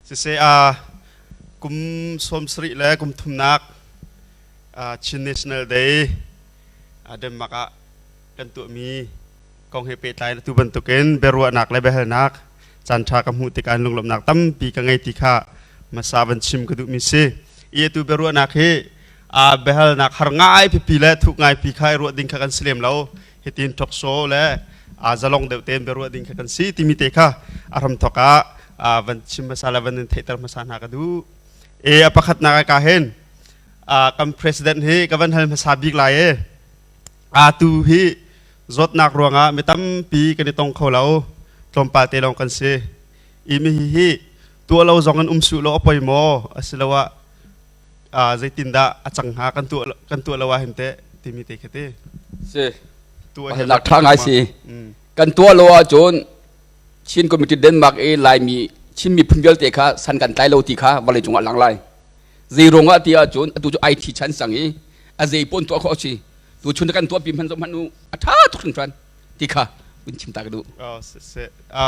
Siseh a kum 70 le kum thumnak Chin National Day Denmark ah kan tuahmi kong he pehtlai atu bantukin biaruahnak le biahalnak caanṭha ka hmuh tikah lunglawmhnak tampi ka ngei ti kha hmasa van chim ka duhmi si. I atu biaruahnak hi biahalnak har ngai pipi le thuk ngai pi kha i ruah ding kha kan si lem lo. Hitin talk show le zalong deuh tein biaruah ding kha kan si timi te kha a hramthawk ah van chim hmasa le van in theihter hmasa hna ka duh. E a pakhatnak ka hin kan president hi ka van hal hmasa bik lai e. Atu hi zawtnak ruangah mi tampi kan i tong kho lo, tlawmpal te lawng kan si. I mi hi tuah lo zong in um suh law a poi maw asiloah zeitindah a cang hnga kan tuah lo ah hin teh timi te khi ti. Si. Nak tha ngai si. Kan tuah lo ahcun Chin Committee Denmark i Laimi Chin miphun vialte kha san kan tlai lo ti kha vawlei cungah lang lai. Zei ruangah ti ahcun atu cu IT chan sang i a zei pawn tuah khawh si. Tu chun kan tuah pi hman zong hman u a tha tuk hringhran ti kha vun chim ta ka duh. Oh, se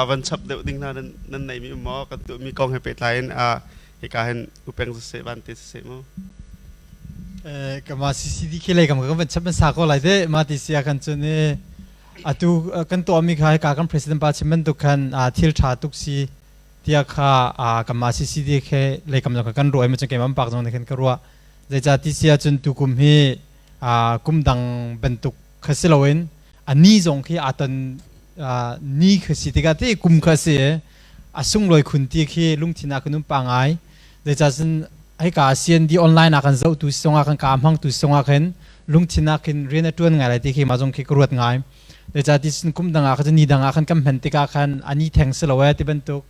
van chap deuh ding hna nan nei mi maw kan tuah mi kong he pehtlai in hika hin upeng se van te se mu. Kama CCD khi lei kam kan van chap sa ko lai te ma ti sia kan chun i atu kan tuah mi kha hika kan president pa chim bantuk khan thil tha tuk si tiah kha kanmah CCD khe lei kam zong kan ruah i macun keimah pak zong nih khan ka ruah. Zeicah ti si ahcun tukum hi kum dang bantuk kha si loin a ni zong khi aa ton ni kha si tikah ti kum kha si a sunglawi khun ti khi lungthin ah kan um pa ngai. Zeicah cun hika CND online ah kan zohtu songah kan ka hmangtu songah khin lungthin ah khin rian a ṭuan ngai lai ti khi mah zong khi ka ruat ngai. Zeicahti cun kum dang ah khan ni dang ah khan kan hman tikah khan a ni theng si lo ee ti bantuk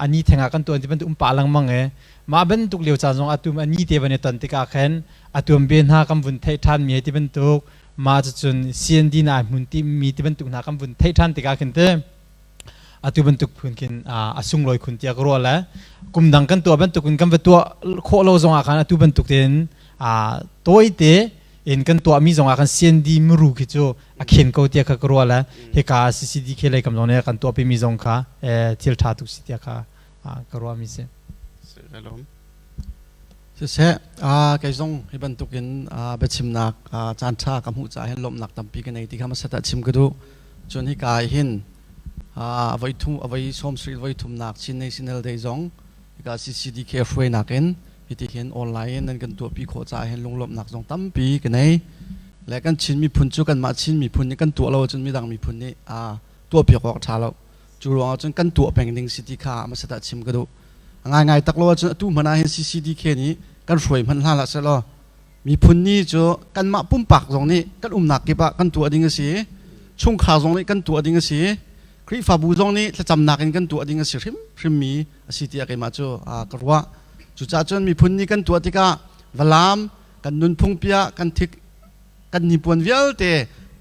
a ni theng ah kan tuan ti bantuk um pah lengmang ee. Mah bantuk lio caan zong atu a ni te van i ton tikah khan a tuanbia hna kan vun theih ṭhan mi ti bantuk mah cucun CND na hmun ti mi ti bantuk hna kan vun theih ṭhan tikah khin te atu bantuk phun khin a sunglawi khun tiah ka ruah le kum dang kan tuah bantuk in kan va tuah khawh lo zong ah khan atu bantuk tein tawite in kan tuahmi zong ah kan CND muru khi cu a khen ko tiah kha ka ruah le hika CCD khe lei kam zong nih kan tuahpi mi zong kha thil ṭha tuk si tiah kha ka ruahmi si. Siseh, kei zong hi bantukin biachimnak caan ṭha ka hmuh caah hin lawmhnak tampi ka nei ti kha hmasat ah chim ka duh. Cun hika ah hin avoi thum avoi sawm sarih voi thumnak Chin National Day zong hika CCDK hruainak in hiti hin online in nan kan tuahpi khawh caah hin lunglawmhnak zong tampi ka nei. Le kan Chin miphun cu kanmah Chin miphun nih kan tuah lo ahcun midang miphun nih tuahpiak awk a ṭha lo. Cu ruangah cun kan tuah peng ding si ti kha hmasat ah chim ka duh. A ngaingai tak lo ahcun atu hmanh ah hin CCDK nih kan hruai hmanh hlah hlah sehlaw miphun ni cu kanmah pumpak zong nih kan umnak kip ah kan tuah ding a si. Chungkhar zong nih kan tuah ding a si. Khrihfabu zong nih thlacamnak in kan tuah ding a si hrimhrimmi a si tiah keimah cu ka ruah. Cucaah cun miphun ni kan tuah tikah Valam kan nunphung piah kan thik kan hnipuan vialte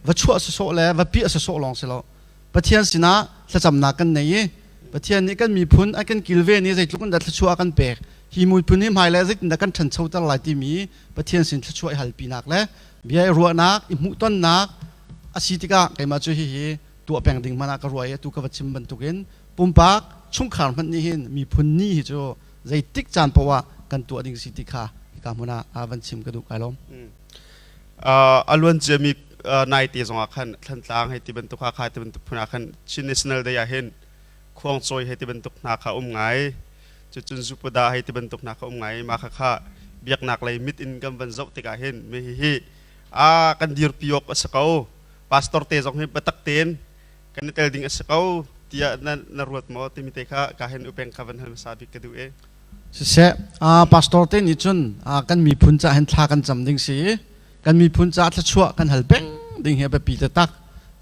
va chuah sawsawh le va piah sawsawh lawng si lo. Pathian sinah thlacamnak kan nei i Pathian nih kan miphun a kan kilven i zeitluk in dah thluachuah a kan pek hi miphun hi hmailei zeitindah kan ṭhanchoter lai timi Pathian sin thluachuah i halpinak le bia i ruahnak i hmuhtonnak a si tikah keimah cu hihi tuah peng ding hmanh ah ka ruah i atu ka va chim bantukin pumpak chungkhar hmanh nih hin miphun ni hi cu zeitik caan paoh ah kan tuah ding si ti kha hika hmun ah van chim ka duh. Kai lawm. A luan ciami naite zongah khan Thlantlang hei ti bantuk, Hakha ti bantuk phun ah khan Chin National Day ah hin khuangcawi hei ti bantuk hna kha um ngai. Cucun zupada hei ti bantuk hna kha um ngai. Mah kha kha biaknak lei mit in kan van zoh tikah hin mi hihi a kan dirpi awk a si ko. Pastor te zong hi biatak tein kan i tel ding a si ko tiah na ruat maw timi te kha ka hin upeng kha van hal hmasa bik ka duh e. Siseh, pastor te nih cun kan miphun caah hin thla kan cam ding si i kan miphun caah thluachuah kan hal peng ding hi a biapi taktak.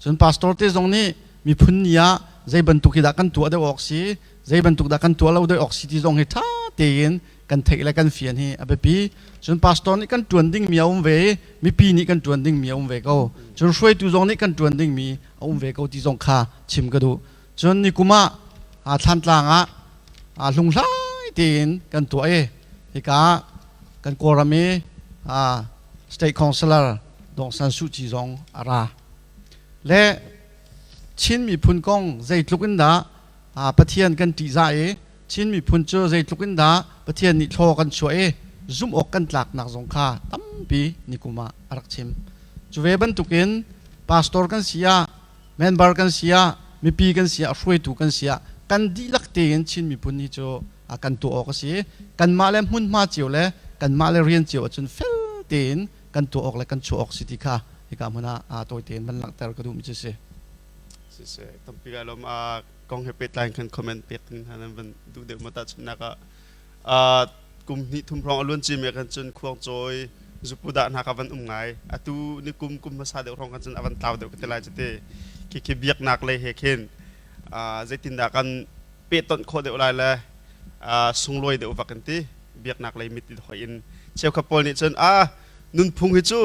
Cun pastor te zong nih miphun ni ah zei bantuk hi dah kan tuah deuh awk si, zei bantuk dah kan tuah lo deuh awk si ti zong hi ṭha tein kan theih le kan fian hi a biapi. Cun pastor nih kan ṭuan dingmi a um ve i mipi nih kan ṭuan dingmi a um ve ko. Cun hruaitu zong nih kan ṭuan dingmi a um ve ko ti zong kha chim ka duh. Cun nikum ah Thlantlang ah hlunghlai tein kan tuah i hika kan Kawlram i State Councilor Daw San Suu Kyi zong a ra. Le Chin miphun kong zeitluk in dah Pathian kan ṭihzah i Chin miphun cu zeitluk in dah Pathian nih thlaw kan chuah i zumh awk kan tlaknak zong kha tampi nikum ah a rak chim. Cu ve bantukin pastor kan si ah, member kan si ah, mipi kan si ah, hruaitu kan si ah, kan dihlak tein Chin miphun hi cu kan tuah awk a si. Kanmah le hmunhma cio le kanmah le rian cio ahcun fel tein kan tuah awk le kan chuah awk si ti kha hika hmun ah tawi tein van langhter ka duhmi cu si. Siseh, tampi ka lawm. Kong he pehtlai in khan comment pek ding hna nan van duh deuh ma tahchunhnak ah kum hnih thum hrawng a luan cimi ah khan cun khuangcawi zupu dah hna ka van um ngai. Atu ni kum kum hmasa deuh hrawng khan cun a van tlau deuh ka ti lai cu ti. Khi khi biaknak lei he khin zeitindah kan pehtonh khawh deuh lai le sunglawi deuh vak kan ti biaknak lei mit hoi in cheukhat pawl nih cun a nunphung hi cu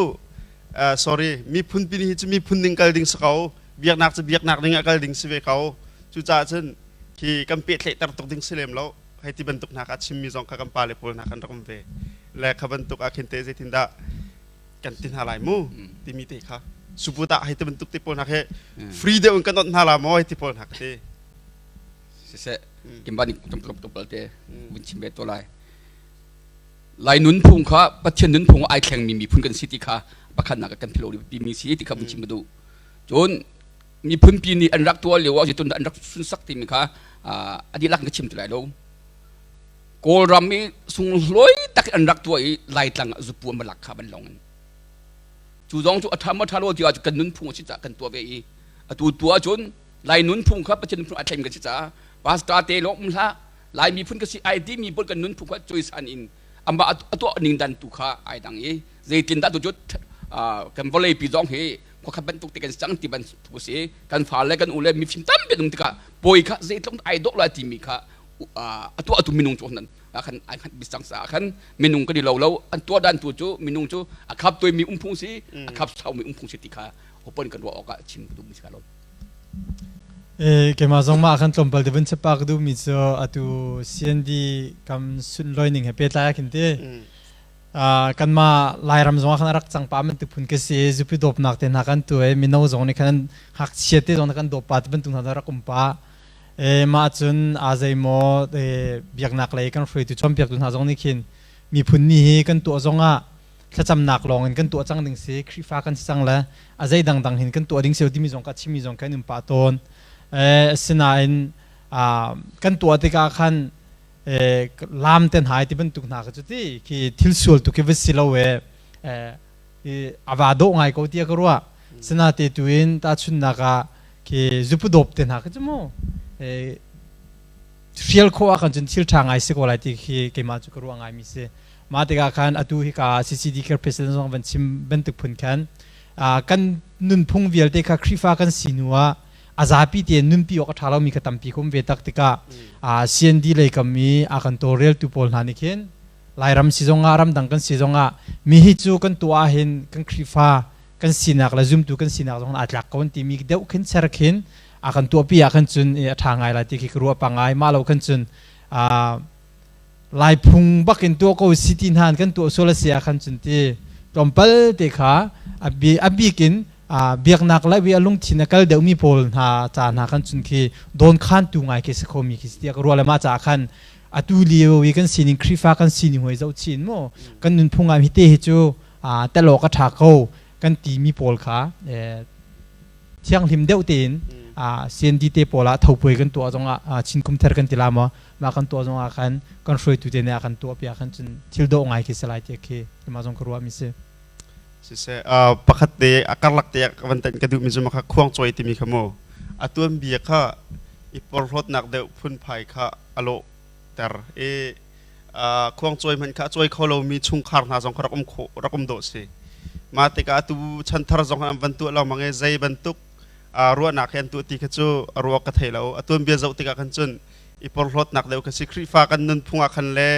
sorry miphun pin hi cu miphun ning kal ding si ko biaknak cu biaknak ding ah kal ding si ve ko cucaah cun khi kan pehtlaihter tuk ding si lem lo hei ti bantuk hna kha chimmi zong kha kan pale pawl hna kan rak um ve le kha bantuk ah khin te zeitin dah kan ti hna lai mu timi te kha supu dah hei ti bantuk te pawl hna khi free deuh in kan ot hna la maw hei ti pawl hna ka ti. Siseh kimba nih tum tum te vun chim ve to lai. Lai nunphung kha Pathian nunphung ai thlengmi miphun kan si ti kha pakhatnak kan philo mi si ti kha vun chim duh. Cun miphun pi nih an rak tuah lio ah zeitin an rak sunsak timi kha a dihlak in ka chim ti lai lo. Kawlram i sunglawi tak in an rak tuah i Laitlang ah zupu an va lak kha van long in. Cu zong cu a ṭha maw ṭha lo ti ah kan nunphung a si caah kan tuah ve i atu tuah cun Lai nunphung kha Pathian nunphung a thleng kan si caah pastor te lawng um hlah Lai miphun ka si ai ti mi pawl kan nunphung kha cuisan in amah a tuah ning dan tu kha ai dang i zeitin dah tu cu kan vawlei pi zong hi khuakhat bantuk te kan cang ti bantuk si kan fale kan u le mifim tampi um tikah pawi kha zeitluk ai dawh lai timi kha a tuah tu minung cu nan khan ai khan bisang sa khan minung kan i lo lo an tuah dan tu cu minung cu a khap toi mi umphung si a khap sau mi umphung si ti kha hopon kan ruah awk ah chim ka duh mi si ka lo. Keimah zong mah khan tlawmpal te vun chapa ka duhmi cu atu CND kam sunlawi ning he pehtlai ah khin ti. Kanmah Lairam zong ah khan a rak cang pah bantuk phun ka si. Zupi dawpnak te hna kan tu i mino zong nih khan ngakchia te zong kan dawp pa ti bantuk hna rak um pah. Mah cun aa zeimaw biaknak lei kan hruaitu cawnpiaktu hna zong nih khin miphun ni hi kan tuah zong ah thlacamnak lawng in kan tuah cang ding si Khrihfa kan si cang le a zei dangdang hin kan tuah ding si timi zong ka chimmi zong kan um pah tawn. Asinain kan tuah tikah khan lam ten hai ti bantuk hna ka cu ti khi thil sual tu khi va si lo e ava dawh ngai ko tia ka ruah. Sina te tu in ta chunnak ah khi zupu dawp te hna ka cu mu hrial khawh ah kan cun thil ṭha ngai si ko lai ti khi keimah cu ka ruah ngai mi si. Mah tikah khan atu hika CCD Care President zong van chim bantuk phun khan kan nunphung vialte kha Khrihfa kan si hnu ah a zapi tein nunpi awk a ṭha lomi kha tampi ka um ve tak tikah CND lei kam i a kan tawlreltu pawl hna nih khin Lairam si zongah ramdang kan si zongah mi hi cu kan tuah ahhin kan Khrihfa kan sinak le zumtu kan sinak zong aa tlak ko an timi deuh khin ser khin a kan tuahpi ah khan cun a ṭha ngai lai ti khi ka ruah pa ngai. Mah lo khan cun Laiphung bak in tuah ko si ti hna kan tuah sual a si ah khan cun ti tlawmpal te kha a bik in biaknak le a lungthin a kal deuhmi pawl hna ca hna khan cun khi dawnkhan tu ngai khi si khomi khi si tiah ka ruah le mah caah khan atu lio i kan sining Khrihfa kan sining hoi zoh chin mu kan nunphung ah hi te hi cu tel awk a ṭha ko kan timi pawl kha thianghlim deuh tein CND te pawl ah thopuai kan tuah zongah Chin kum thar kan ti la maw mah kan tuah zongah khan kan hruaitu te nih a kan tuah piak khan cun thil dawh ngai khi si lai ti khi mah zong ka ruah mi si. Siseh, pakhat te a karlak te ka van tanh ka duh mi cu kha khuang cawi timi kha mu a tuanbia kha i porhlawtnak deuh phunphai kha a lawh ter i khuang cawi hmanh kha a cawi kho lomi chungkhar hna zong kha rak um khawh rak um dawh si. Mah tikah atu chanthar zong an van tuah lengmang i zei bantuk ruahnak he an tuah ti kha cu a ruak ka thei lo. A tuanbia zoh tikah khan cun i porhlawtnak deuh kha si. Khrihfa kan nunphung ah khan le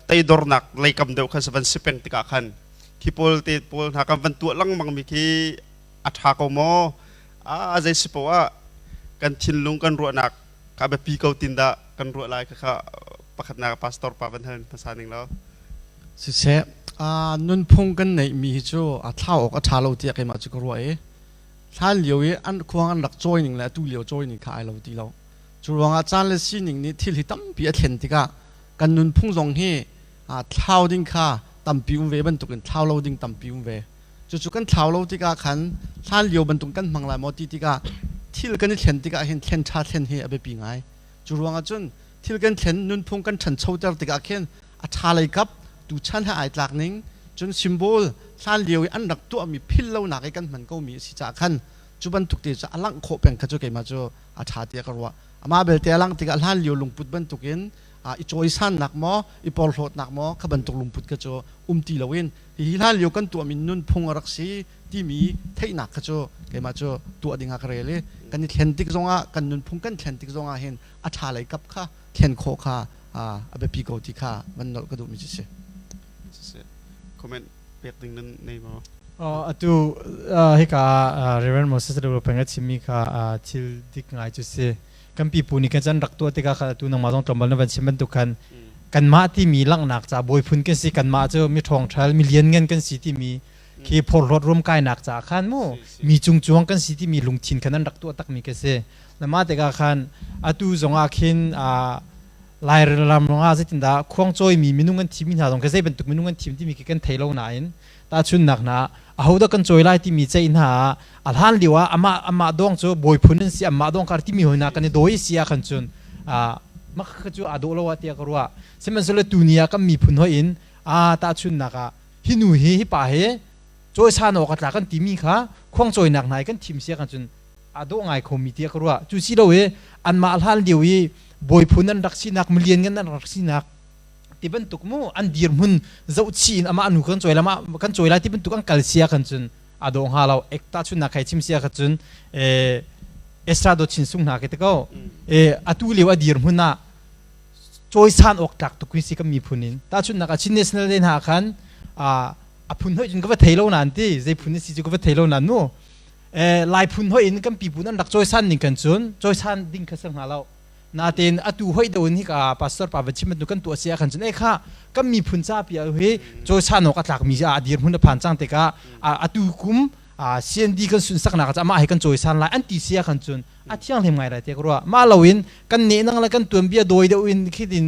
teidornak leikam deuh kha van si peng tikah khan khi pawl te pawl hna kan van tuah lengmang mi khi a ṭha ko maw? A zei si poah ah kan thinlung kan ruahnak ka biapi ko tin dah kan ruah lai kha pakhatnak pastor pa van hal hmasa ning law. Siseh, nunphung kan neihmi hi cu a thlau awk a ṭha lo tiah keimah cu ka ruah i hlan lio i an khuang an rak cawi ning le atu lio cawi ning kha ai lo ti lo. Cu ruangah caan le sining nih thil hi tampi a thlen tikah kan nunphung zong hi thlau ding kha tampi um ve bantukin thlau lo ding tampi um ve. Cucu kan thlau lo tikah khan hlan lio bantuk kan hmang lai maw ti tikah thil kan i thlen tikah hin thlen ṭha thlen hi a biapi ngai. Cu ruangah cun thil kan thlen nunphung kan ṭhanchoter tikah khin a ṭha lei kap tuchan he ai tlak ning cun symbol hlan lio i an rak tuahmi philh lonak i kan hman komi a si caah khan cu bantuk te cu a langh khawh peng kha cu keimah cu a ṭha tiah ka ruah. Amah belte a langh tikah hlan lio lungput bantukin i cawisannak maw i porhlawtnak maw kha bantuk lungput kha cu um ti loin hihi hlan lio kan tuahmi nunphung a rak si timi theihnak kha cu keimah cu tuah dingah ka rel i kan i thlen tik zongah kan nunphung kan thlen tik zongah hin a ṭha lei kap kha thlen khawh kha a biapi ko ti kha van nolh ka duhmi cu si. Comment pek ding nan nei maw? Atu hika Reverend Moses le peng a chimmi kha thil dik ngai cu si. Kan pipu nih kan can rak tuah tikah kha atu nangmah zong tlawmpal na van chim bantuk khan kanmah timi langhnak ca bawiphun kan si kanmah cu mi ṭhawngṭhal mi lianngan kan si timi khi phorhlawt ruamkainak caah khan mu mi cungcuang kan si timi lungthin khan an rak tuah takmi ka si. Na mah tikah khan atu zongah khin Lairel ram rungah zeitindah khuangcawimi minung an thimi hna zong khi zei bantuk minung an thim timi khi kan thei lo nain tahchunnak hna ahodah kan cawi lai timi ceih hna ah a hlan lio ah amah amah dawng cu bawi phun an si amah dawng kar timi hoi hna kan i dawi si ah khan cun mah kha cu aa dawh lo ah tiah ka ruah. Sihmanhsehlaw tuni ah kan miphun hoi in a tahchunnak ah hi nu hi hi pa hi cawisan awk a tla kan timi kha khuangcawinak hna i kan thim si ah khan cun aa dawh ngai khomi tiah ka ruah. Cu si lo i anmah hlan lio i bawi phun an rak sinak, milian ngan an rak sinak ti bantuk mu an dirhmun zohchih in amah nu kan cawi lai kan cawi lai ti bantuk an kal sia kan cun aa dawh hnga lo. Ek tahchunnak khai chim sia kha cun Esra do chin sung hna ke te ko atu lio a dirhmun ah cawisan awk tlak tuk si kan miphun in. Tahchunnak ah Chin National Day hna khan a phun hoi cun ka va thei lo nan ti zei phun si cu ka va thei lo nan mu Lai phun hoi in kan pipu an rak cawisan ning kan cun cawisan ding kha si hnga lo. Natein atu hoi do in hika pastor pa va chim tu kan tuah si ah khan cun e kha kan miphun ca pi hi cawisan awk a tlak mi a dir hmun a phan cang tikah atu kum CND kan sunsaknak ah mah hi kan cawisan lai an ti si ah khan cun a thianghlim ngai lai te ka ruah. Mah loin kan neh nang le kan tuanbia dawi deuh in khidin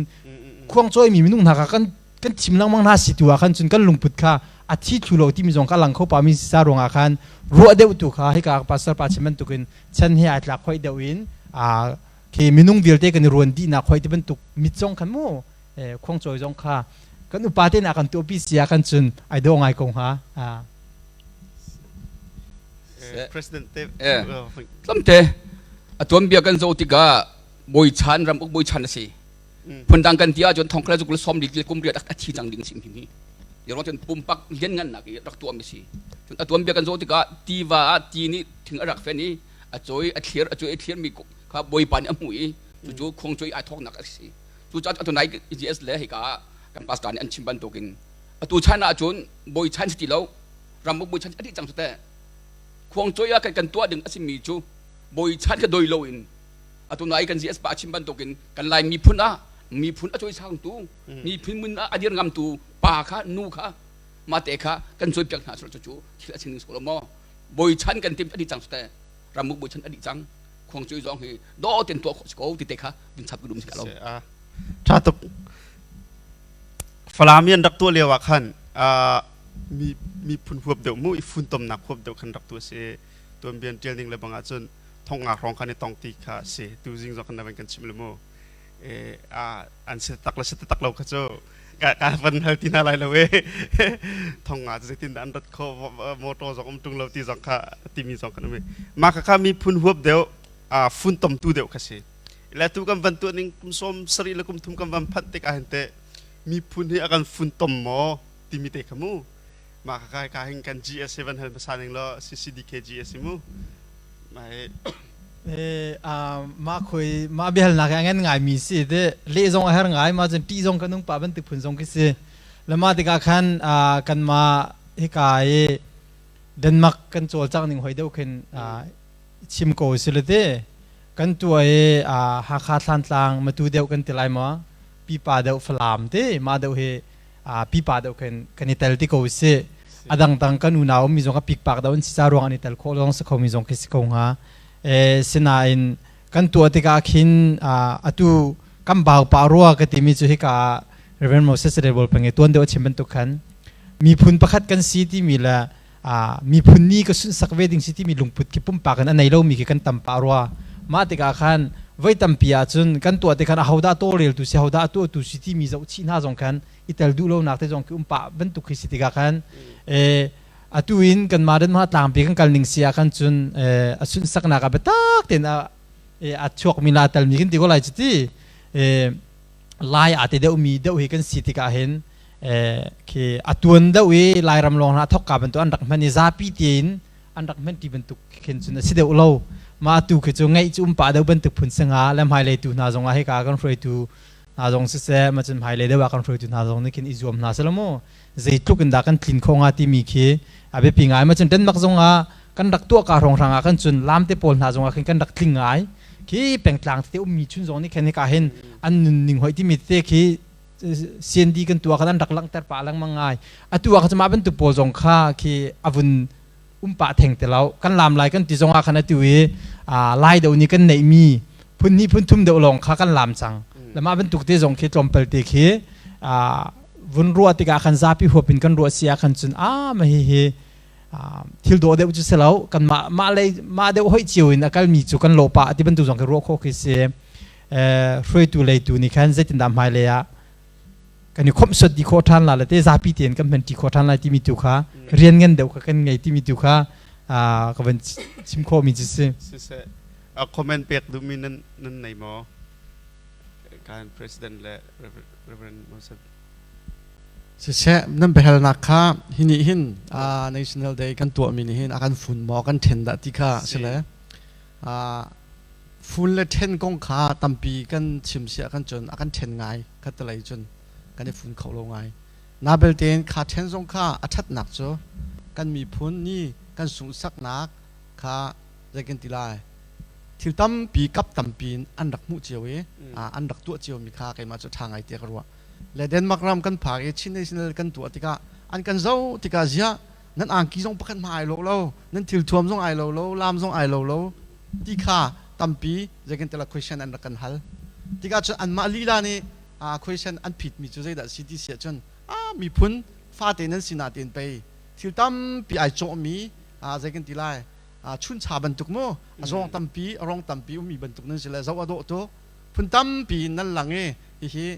khuang cawi mi minung hna kha kan kan thim lengmang hna si tu ah khan cun kan lungput kha a thi thlu lo timi zong ka lang kho pa mi sa ruangah khan ruah deuh tu kha hika pastor pa chim bantukin chan he ai tlak khoi deuh in a khi minung vialte kan i ruan dih nak khoi ti bantuk mit zong khan mu khuang cawi zong kha kan upa te na kan tuahpi sia kan cun ai do ngai ko hnga. President te tlamte a tuanbia kan zo tikah bawi chan ram uk bawi chan a si. Phundang kan ti ahcun thongkhala cu kul sawm li kum riat a thi cang ding sim hi hi cun pumpak lian ngan nak i rak tuah mi si. Cun a tuanbia kan zoh tikah tiva ah ti nih thing a rak fen i a cawi a thlir a cawi a thlir mi kha bawipa nih a hmuh i cucu khuang cawi ai thawknak a si. Cucaah atu nai GS le hika kan pastor nih an chim bantukin atu chan ah cun bawi chan si ti lo ramuk bawi chan a dih cang su teh khuang cawi ah kan tuah ding a simi cu bawi chan kha doi loin atu nai kan GS pa a chim bantukin kan Lai miphun ah miphun a cawisangtu miphun mun ah a dir ngamtu pa kha nu kha mate kha kan cawipiak hna cu cu thil a chim ning lo maw bawi chan kan tim a dih cang te ramuk bawi chan a dih cang khuang cui zong hi do ten tuah khawh si ko ti te kha vun chap dum si lo. Tha tuk. Falamian rak tuah lio ah khan mi miphun huap deuh mu i funtomnak huap deuh khan rak tuah si tuanbian tial ning le bang ah cun thong nga hrawng khan i tong ti kha si tu zing zong khan na van kan chim le mu an si tak le si tak lo kha cu ka ka van hal ti hna lai lo e thong nga zeitin dah an rat kho motor zong um tung lo ti zong kha timi zong kan um ma kha kha miphun huap deuh funtom tu deuh kha si le tu kan van tuah ning kum 70 le kum 30 kan van phanh tik ah hin te miphun hi a kan funtom maw timi te kha mu mah kha ka hin kan GS van hal hmasa ning law CCDK GS mu. Mah khoi mah biahalnak hi a ngan ngaimi si te leh zong a her ngai ma cun ṭih zong kan nung pah bantuk phun zong khi si. Le mah tikah khan kanmah hika i Denmark kan cawlcangh ning hoi deuh khin chim ko si le te kan tuah i Hakha Thlantlang Matu deuh kan ti lai maw pipa deuh Falam te mah deuh hi pipa deuh khin kan i tel ti ko si. A dangdang kan unau mi zong a pikpak deuh an si ca ruang an i tel khawh lawng si kho mi zong khi si ko hnga. Sinain Kan tuah tikah khin atu kan bau pa rua ka timi cu hika Reverend Moses Rebol peng i tuan deuh a chim bantuk khan miphun pakhat kan si timi le miphun ni ka sunhsak ve ding si timi lungput khi pumpak in a nei lomi khi kan tam pah rua. Mah tikah khan voi tampi ahcun kan tuah te khan ahodah tawlreltu si, ahodah a tuahtu si timi zohchih hna zong khan i tel duh lonak te zong khi um pah bantuk khi si tikah khan atu in kanmah Denmark tlangpi kan kal ning si ah khan cun a sunhsaknak ah biatak tein a chuakmi la telmi kan ti ko lai cu ti. Lai aa te deuhmi deuh hi kan si tikah hin khi a tuan deuh i Lairam lawng hna thokka bantuk an rak hman i zapi tein an rak hman ti bantuk khin cun a si deuh lo. Mah tu khi cu ngeih cu um pah deuh bantuk phun singa le hmailei tu hna zongah hika kan hruaitu hna zong siseh ma cun hmailei deuh ah kan hruaitu hna zong nih khin i zuam hna selaw mu zeitluk in dah kan tlin kho hnga timi khi a biapi ngai. Ma cun Denmark zongah kan rak tuah ka hrawnghrang ah kan cun lam te pawl hna zongah khin kan rak tling ngai khi pengtlang tete ummi chun zong nih khin hika hin an nunning hoi timi tete khi CND kan tuah khan an rak langhter pah lengmang ngai. Atu ah kha mah bantuk pawl zong kha khi avun um pah theng te lo. Kan lam lai kan ti zong ah khan atu i lai do nih kan neih mi phun hnih phun thum deuh lawng kha kan lam cang. Le mah bantuk te zong khi tlawmpal te khi vun ruah tikah khan zapi huap in kan ruah si ah khan cun a ma hi hi thil dawh deuh cu si lo, kan mah mah lei mah deuh hoih cio in a kalmi cu kan lawh pah ti bantuk zong khi ruah khawh khi si. Hruaitu leitu nih khan zeitindah hmailei ah kan i khawmhsuat dih khawh ṭhan la le te zapi tein kan hman ṭi khawh ṭhan lai timi tu kha rian ngan deuh kha kan ngei timi tu kha ka van chim khawhmi cu si. Siseh, a comment pek duhmi nan nan nei maw? Kan President le Reverend Moses. Siseh, nan biahalnak kha hi nih hin National Day kan tuahmi nih hin a kan fun maw kan ṭhen dah ti kha si le Fun le ṭhen kong kha tampi kan chim siah kan cun a kan ṭhen ngai khattelei cun kan i fun kho lo ngai. Na belte in kha ṭhen zong kha a ṭhatnak cu kan miphun nih kan sunghsaknak kha zei kan ti lai thil tampi kap tampi in an rak hmuh cio i an rak tuah ciomi kha keimah cu ṭha ngai tiah ka ruah. Le Denmark ram kan phak i Chin National kan tuah tikah an kan zoh tikah ziah nan angki zong pakhat hma ai lo lo, nan thilthuam zong ai lo lo, lam zong ai lo lo ti kha tampi zeikan question an rak kan hal. Tikah cun anmah lila nih question an phitmi cu zeidah si ti si ahcun miphun fate nan si natein pei thil tampi ai cawhmi zei kan ti lai chuncha bantuk mu a zawng tampi a rong tampi ummi bantuk nan si le zoh a dawh tuk phun tampi nan lang i hihi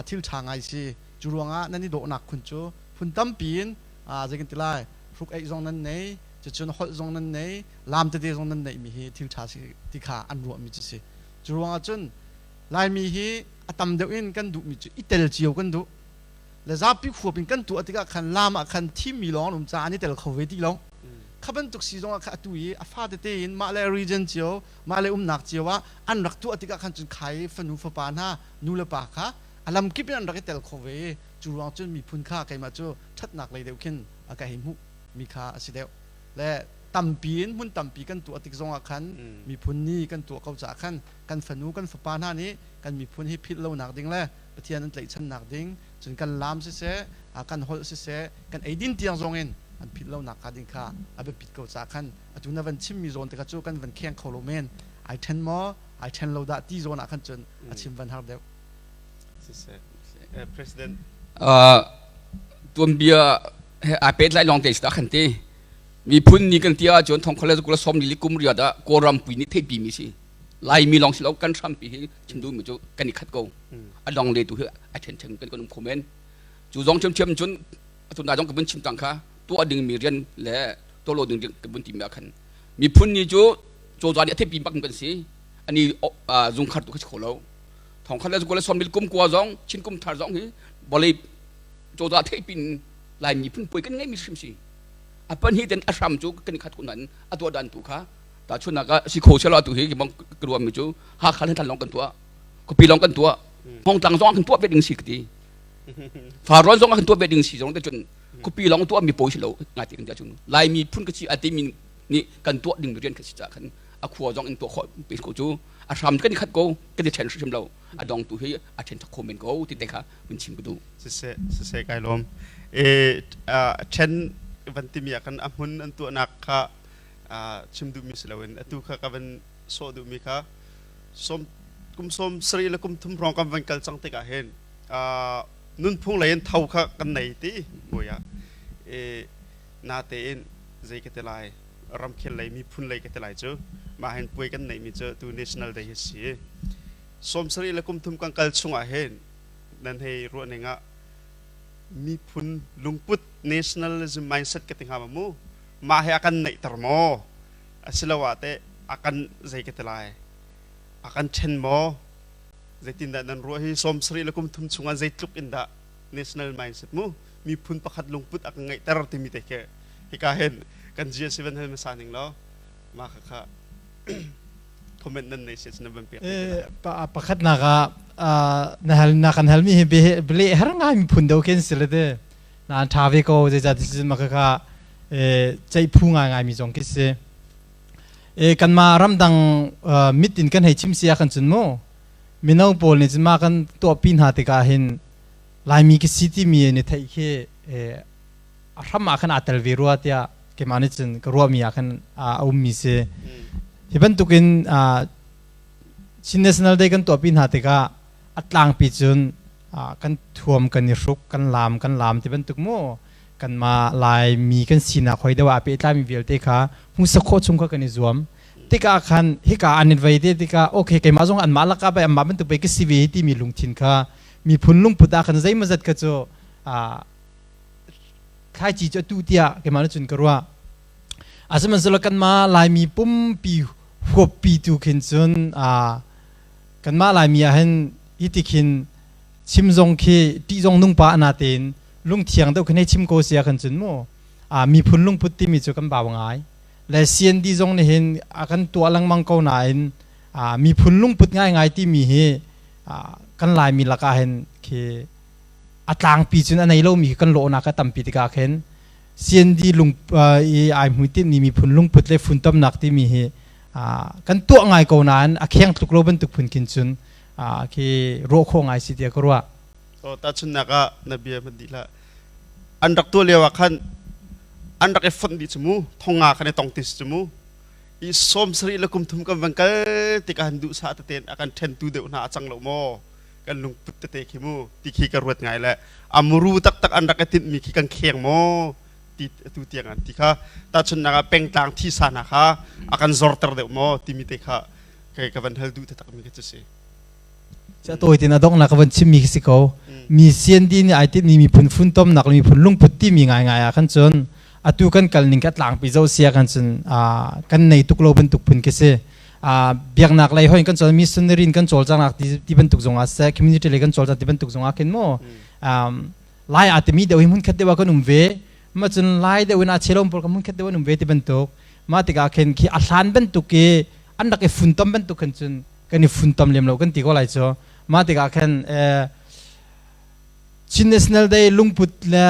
thil ṭha ngai si. Cu ruangah nan i dawhnak khun cu phun tampi in zei kan ti lai hruk eih zong nan nei, cucun holh zong nan nei, lam tete zong nan neihmi hi thil ṭha si ti kha an ruahmi cu si. Cu ruangah cun Laimi hi a tam deuh in kan duhmi cu i tel cio kan duh le zapi huap in kan tuah tikah khan lam ah khan thimmi lawng an um caah an i tel kho ve ti lo. Kha bantuk si zongah kha atu i a fa tete in mah le region cio, mah le umnak cio ah an rak tuah tikah khan cun khai fanu fapa hna nu le pa kha a lamkip in an rak i tel kho ve i cu ruang cun miphun kha keimah cu ṭhatnak lei deuh khin a ka hei hmuh mi kha a si deuh. Le tampi in hmun tampi kan tuah tik zongah khan miphun ni kan tuah ko caah khan kan fanu kan fapa hna nih kan miphun hi philh lonak ding le Pathian an tlaihchannak ding cun kan laam siseh, kan holh siseh, kan eidin tiang zong in an philh lonak kha ding kha a biapit ko caah khan atu na van chimmi zawn te kha cu kan van kheng kho lo men. Ai ṭhen maw ai ṭhen lo dah ti zawn ah khan cun a chim van har deuh. Siseh, President. Tuanbia he aa pehtlai lawng te si dah kan ti. Miphun ni kan ti ahcun thongkhol le kula sawm li kum riat ah Kawlram pui nih theihpi mi si. Laimi lawng si lo kan hrampi hi chim duhmi cu kan i khat ko. A dong le tu hi a ṭhen kan kan um kho men. Cu zong ṭhiamṭhiam cun atu na zong ka vun chim cang kha tuah dingmi rian le tuah lo ding ka vun timi ah khan miphun ni cu cozah nih a theihpi bak kan si. Ani zungkhar tu kha si kho lo. Thongkhat le kula sawm kum kua zong Chin kum thar zong hi vawlei cozah theihpi Lai miphun puai kan ngeimi hrim si. A pahnih ten a hram cu kan i khat ko nain a tuah dan tu kha tahchunhnak ah si kho selaw atu hi bang ka ruahmi cu Hakha le Thantlang kan tuah, khuapi lawng kan tuah, Hmongtlang zong kan tuah ve ding si ka ti. Farrawn zong kan tuah ve ding si zong te cun khuapi lawng tuah mi pawi si lo ngai ti kan ti cun Lai miphun ka si a timi nih kan tuah ding rian ka si caah khan a khua zong in tuah khawh pe ko cu a hram kan i khat ko kan i ṭhen hrim lo a dong tu hi a ṭhen kho men ko ti te kha vun chim ka duh. Siseh, siseh kai lawm. E ṭhen van timi ah khan a hmun an tuahnak kha chim duhmi si loin atu kha ka van sawh duhmi kha. Som kum 30 le kum 30 hrawng kan van kal cang tikah hin nunphung lei in tho kha kan nei ti puai ah e natein zei ka ti lai ramkhel lei miphun lei ka ti lai cu mah hin puai kan neihmi cu tu National Day hi si. 30 le kum 30 kan kal chungah hin nan hei ruah ning ah miphun lungput nationalism mindset ka ti hnga ma mu mah he a kan neihter maw asiloah teh a kan zei ka ti lai a kan ṭhen maw zeitindah nan ruah hi 30 le kum 30 chungah zeitluk in dah national mindset mu miphun pakhat lungput a kan ngeihter timi te khi hika hin kan GSC van hal hmasa ning law mah kha kha comment nan nei se nan van pek. Pakhat nak ah na hal na kan hal mi hi bele har ngai miphun do ken si le te na tha ve ko zeicah ti ma kha kha ceih phu ngai ngai mi zong khi si. E kanmah ramdang mit in kan hei chim si ah kan cun mu mino pawl nih cun mah kan tuahpi hna tikah hin Laimi ka si timi ni theih khi a hram ah khan aa tel ve rua tiah keimah nih cun ka ruahmi ah khan a ummi si. Hi bantukin Chin National Day kan tuahpi hna tikah a tlangpi cun kan thuam kan i hruk kan laam kan laam ti bantuk mu kanmah Laimi kan sinak hoi deuh ah pehtlaimi vialte kha hmuhsak khawh chung kha kan i zuam tikah khan hika an in vei te tikah okay keimah zong anmah lakah pei anmah bantuk pei ka si ve timi lungthin kha miphun lungput ah khan zeimawzat kha cu thlaici cu atu tiah keimah nih cun ka ruah. Asihmanhsehlaw kanmah Laimi pumpi huappi tu khin cun kanmah Laimi ah hin hi ti khin chim zong khi ṭih zong nung pa ana tein lungthiang deuh khin hei chim ko si ah khan cun mu miphun lungput timi cu kan bau ngai le CND zong nih hin a kan tuah lengmang ko nain miphun lungput ngaingai timi hi kan Laimi lakah hin khi a tlangpi cun a nei lomi kan lawhnak a tampi tikah khin CND lung i ai hmuitinh mi miphun lungput le funtomnak timi hi kan tuah ngai ko nain a kheng tluk lo bantuk phun khin cun khi ruah khawh ngai si tiah ka ruah. So tahchunhnak ah na bia hman dih hlah. An rak tuah lio ah khan an rak i fonh dih cu mu thonga khan i tong ti si cu mu i 30 le kum 30 kan van kal tikah han duhsah tete a kan ṭhentu deuh hna a cang lo maw kan lungput tete khi mu ti khi ka ruat ngai le a muru taktak an rak i tinhmi khi kan kheng maw ti tu tiang an ti kha tahchunhnak ah pengtlang thisa hna kha a kan zorter deuh maw timi te kha kai ka van hal duh taktak mi kha cu si. Ca tawi tin a donghnak ka van chimmi khi si ko. Mi CND nih ai tinhmi miphun funtomnak le miphun lungput timi ngaingai ah khan cun atu kan kal ning ka tlangpi zo sia kan cun kan nei tuk lo bantuk phun khi si. Biaknak lei hoin kan cawl missionary in kan cawlcangnak ti bantuk zong ah seh community lei kan cawlcang ti bantuk zong ah khin mu lai aa timi deuh hi hmun khat deuh ah kan um ve ma cun lai deuh in a chelom pawl ka hmun khat deuh an um ve ti bantuk mah tikah khin khi a hlan bantuk i an rak i funtom bantuk khan cun kan i funtom lem lo kan ti ko lai cu. Mah tikah khan Chin National Day lungput le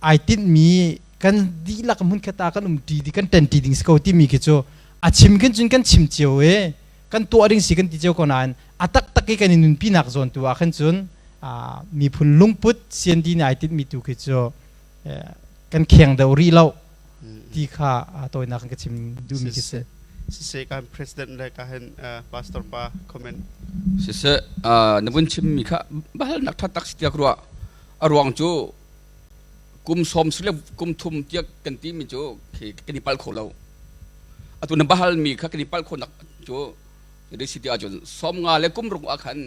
ai tinhmi kan dihlak hmunkhat ah kan umṭi di kan ṭanṭi ding si ko timi khi cu a chim khin cun kan chim cio i kan tuah ding si kan ti cio ko nain a taktak i kan i nunpinak zawn tu ah khan cun miphun lungput CND nih ai tinhmi tu khi cu kan kheng deuh rih lo ti kha tawinak in ka chim duhmi khi si. Siseh kan president le ka hen pastor pa comment. Siseh na vun chimmi kha bahalnak tha tak si tiak ruah a ruang cu kum 30 le kum 30 tiak kan ti mi cu kan i pal kho lo. Atu na bahal mi kha kan i pal kho nak cu si ti ahcun 50 le kum 6 ah khan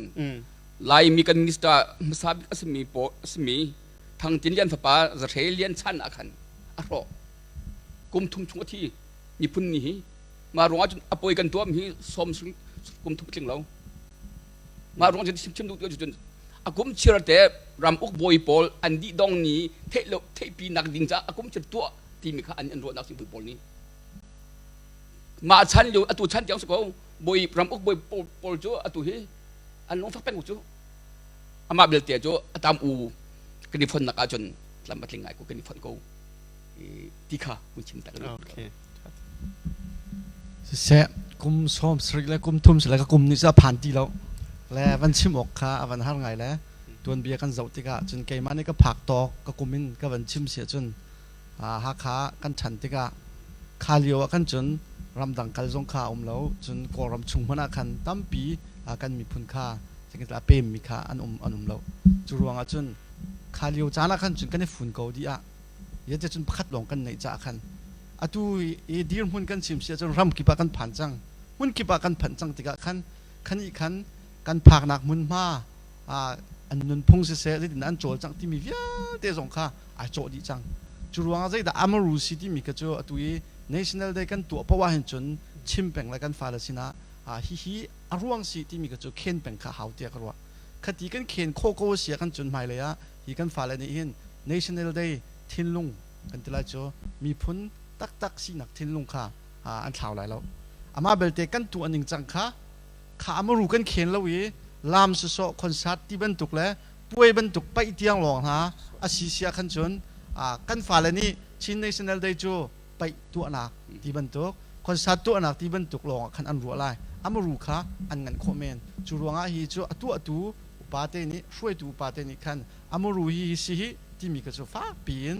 Laimi kan minister hmasa bik a simi po asimi Thang Tin Lian fapa Za Hre Lian chan ah khan a hrawh. Kum 30 chung a thi. Miphun ni hi mah ruangah cun a poi kan tuam hi sawm kum 30 tling lo. Mah ruang cun chim duh tu cun a kum chir te ram uk bawi pawl an dih dong ni theih lo theihpi nak ding ca a kum chir tuah timi kha an an ruahnak si pawl nih mah chan lio atu chan tiang si ko bawi ram uk bawi pawl cu atu hi an lungfak peng cu amah belte cu a tam u kan i fonnak ahcun tlam a tling ngai ko kan i fonh ko ti kha hun chim tak. Okay. Siseh kum 30 le kum 30 le ka kum nih cu a phan ti lo le van chim awk kha a van har ngai le tuanbia kan zoh tikah cun keimah nih ka phak tawk ka kum in ka van chim si ahcun Hakha kan ṭhan tikah kha lio ah kan cun Ramdang kal zong kha a um lo. Cun Kawlram chung hmanh ah khan tampi kan miphun kha a pemmi kha an um an um lo. Cu ruangah cun kha lio caan ah khan cun kan i fun ko dih ah zeicah cun pakhat lawng kan neih caah khan atu i dirhmun kan chim si ahcun ram kip ah kan phan cang. Hmun kip ah kan phanh cang tikah khan khan i khan kan phaknak hmunhma an nunphung siseh zeitin an cawlcangh timi vialte zong kha ai cawh dih cang. Cu ruangah zeidah Amaru si timi kha cu atu i National Day kan tuah poah ahhin cun chim peng le kan fale sinah hihi a ruang si timi kha cu khen peng kha hau tiah ka ruah. Khati kan khen khawh ko a si ah kan cun hmailei ah hi kan fale nih hin National Day thinlung kan ti lai cu miphun taktak sinak thinlung kha an thlau lai lo. Amah belte kan tuah ning cang kha kha amaru kan khen lo i lam sawsawh concert ti bantuk le puai bantuk paih tiang lawng hna a si sia khan cun kan fale nih Chin National Day cu paih tuahnak ti bantuk concert tuahnak ti bantuk lawng ah khan an ruah lai. Amaru kha an nganh khawh men. Cu ruangah hi cu a tuahtu upate nih, hruaitu upate nih khan amaru hi hi si hi timi kha cu fakpi in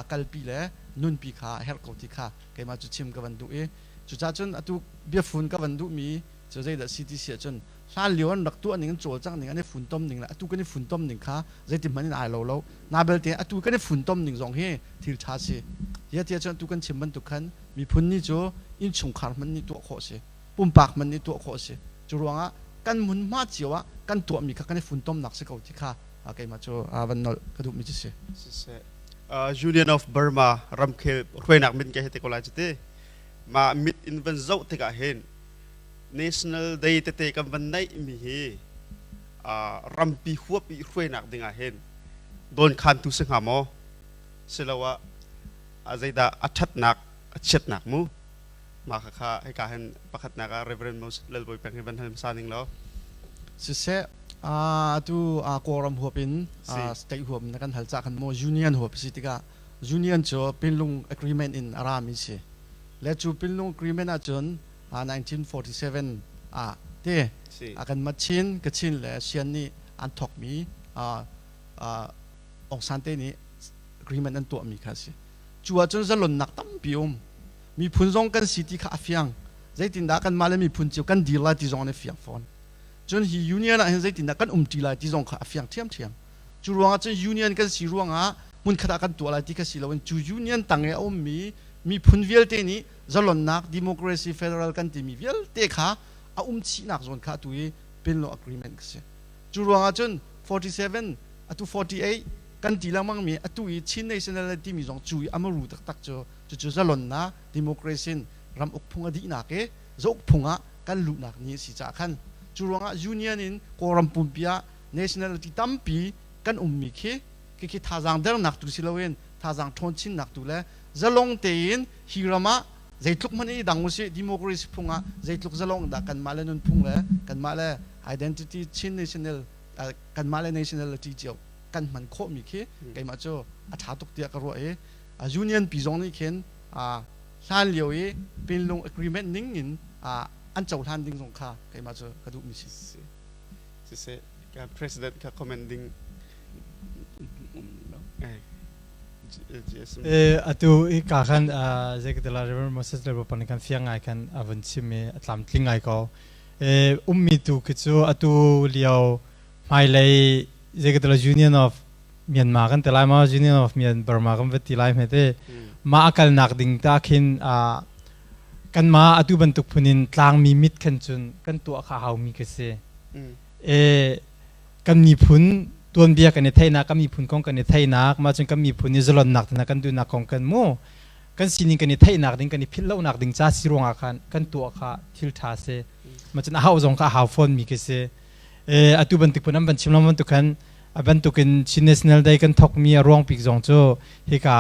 kalpi le nunpi kha a herh ko ti kha keimah cu chim ka van duh i cucaah cun atu biafun ka van duhmi cu zeidah si ti si ahcun hlan lio an rak tuah ning, an cawlcangh ning, an i funtom ning le atu kan i funtom ning kha zeiti hmanh in ai lo lo. Na belte atu kan i funtom ning zong hi thil ṭha si. Hi ti ahcun atu kan chim bantuk khan miphun ni cu innchungkhar hmanh nih tuah khawh si, pumpak hmanh nih tuah khawh si. Cu ruangah kan hmunhma cio ah kan tuahmi kha kan i funtomnak si ko ti kha keimah cu van nolh ka duhmi cu si. Siseh, Union of Burma ramkhel hruainak min ke he te ko lai cu ti. Mah mit in van zoh tikah hin National Day tete kan van neih mi hi rampi huap i hruainak ding ah hin dawnkhantu si hnga maw? Siloah zeidah a ṭhatnak a chiatnak mu? Mah khakha hika hin pakhatnak ah Reverend Moses Lalbawi Peng hi van hal hmasa ning law. Siseh, atu Kawlram huap in state huap na kan hal cah khan maw union huap si tikah union cu Pinlung agreement in a rami si. Le cu Pinlung agreement ahcun 1947 ah te a kan ma Chin, Kachin le Sian nih an thawkmi Aung San te nih agreement an tuahmi kha a si. Cu ahcun zalonnak tampi um. Miphun zong kan si ti kha a fiang. Zeitindah kanmah le miphun cio kan dir lai ti zong an i fiang fawn. Cun hi union ah hin zeitindah kan umṭi lai ti zong kha a fiang ṭhiamṭhiam. Cu ruangah cun union kan si ruangah hmunkhat ah kan tuah lai ti kha si loin cu union tang i a ummi miphun vialte nih zalonnak democracy federal kan timi vialte kha a um chihnak zawn kha atu i Pinlaw Agreement ka si. Cu ruangah cun 47 atu 48 kan ti lengmang mi atu i Chin National timi zong cu i amaru taktak cu cucu zalonnak democracy in ram uk phung a dihnak i zauk phung ah kan luhnak ni a si caah khan cu ruangah union in Kawlram pumpi ah nationality tampi kan ummi khi khi thazaang dernak tu si loin thazaang ṭhawn chinnak tu le zalong tein hi ram ah zeitluk hmanh i dang usih, democracy phung ah zeitluk zalong dah kanmah le nunphung le kanmah le identity Chin national kanmah le nationality cio kan hman khawhmi khi keimah cu a ṭha tuk tiah ka ruah i union pi zong nih khin hlan lio i Pinlung agreement ning in an cohlan ding zong kha keimah cu ka duhmi si. Siseh, president kha comment ding. Atu hi ka khan zeikatila Reverend Moses le Bapan kan fiang ngai khan a vun chim i a tlamtling ngai ko. Ummi tu khi cu atu lio hmailei zeikatila Union of Myanmar kan ti lai ma, Union of Myanmar kan va ti lai hme te. Mah a kalnak ding ta khin kanmah atu bantuk phun in tlangmi mit khan cun kan tuah kha haumi ka si. Kan miphun tuanbia kan i theihnak, kan miphun kong kan i theihnak, mah cun kan miphun i zalonnak hna kan duhnak kong kan mu kan sining kan i theihnak ding, kan i philh lonak ding ca si ruangah khan kan tuah kha thil ṭha si. Mah cun a hau zong kha a hau fawn mi khi si. Atu bantuk phun an van chim lo bantuk khan a bantukin Chin National Day kan thawkmi a ruang bik zong cu hika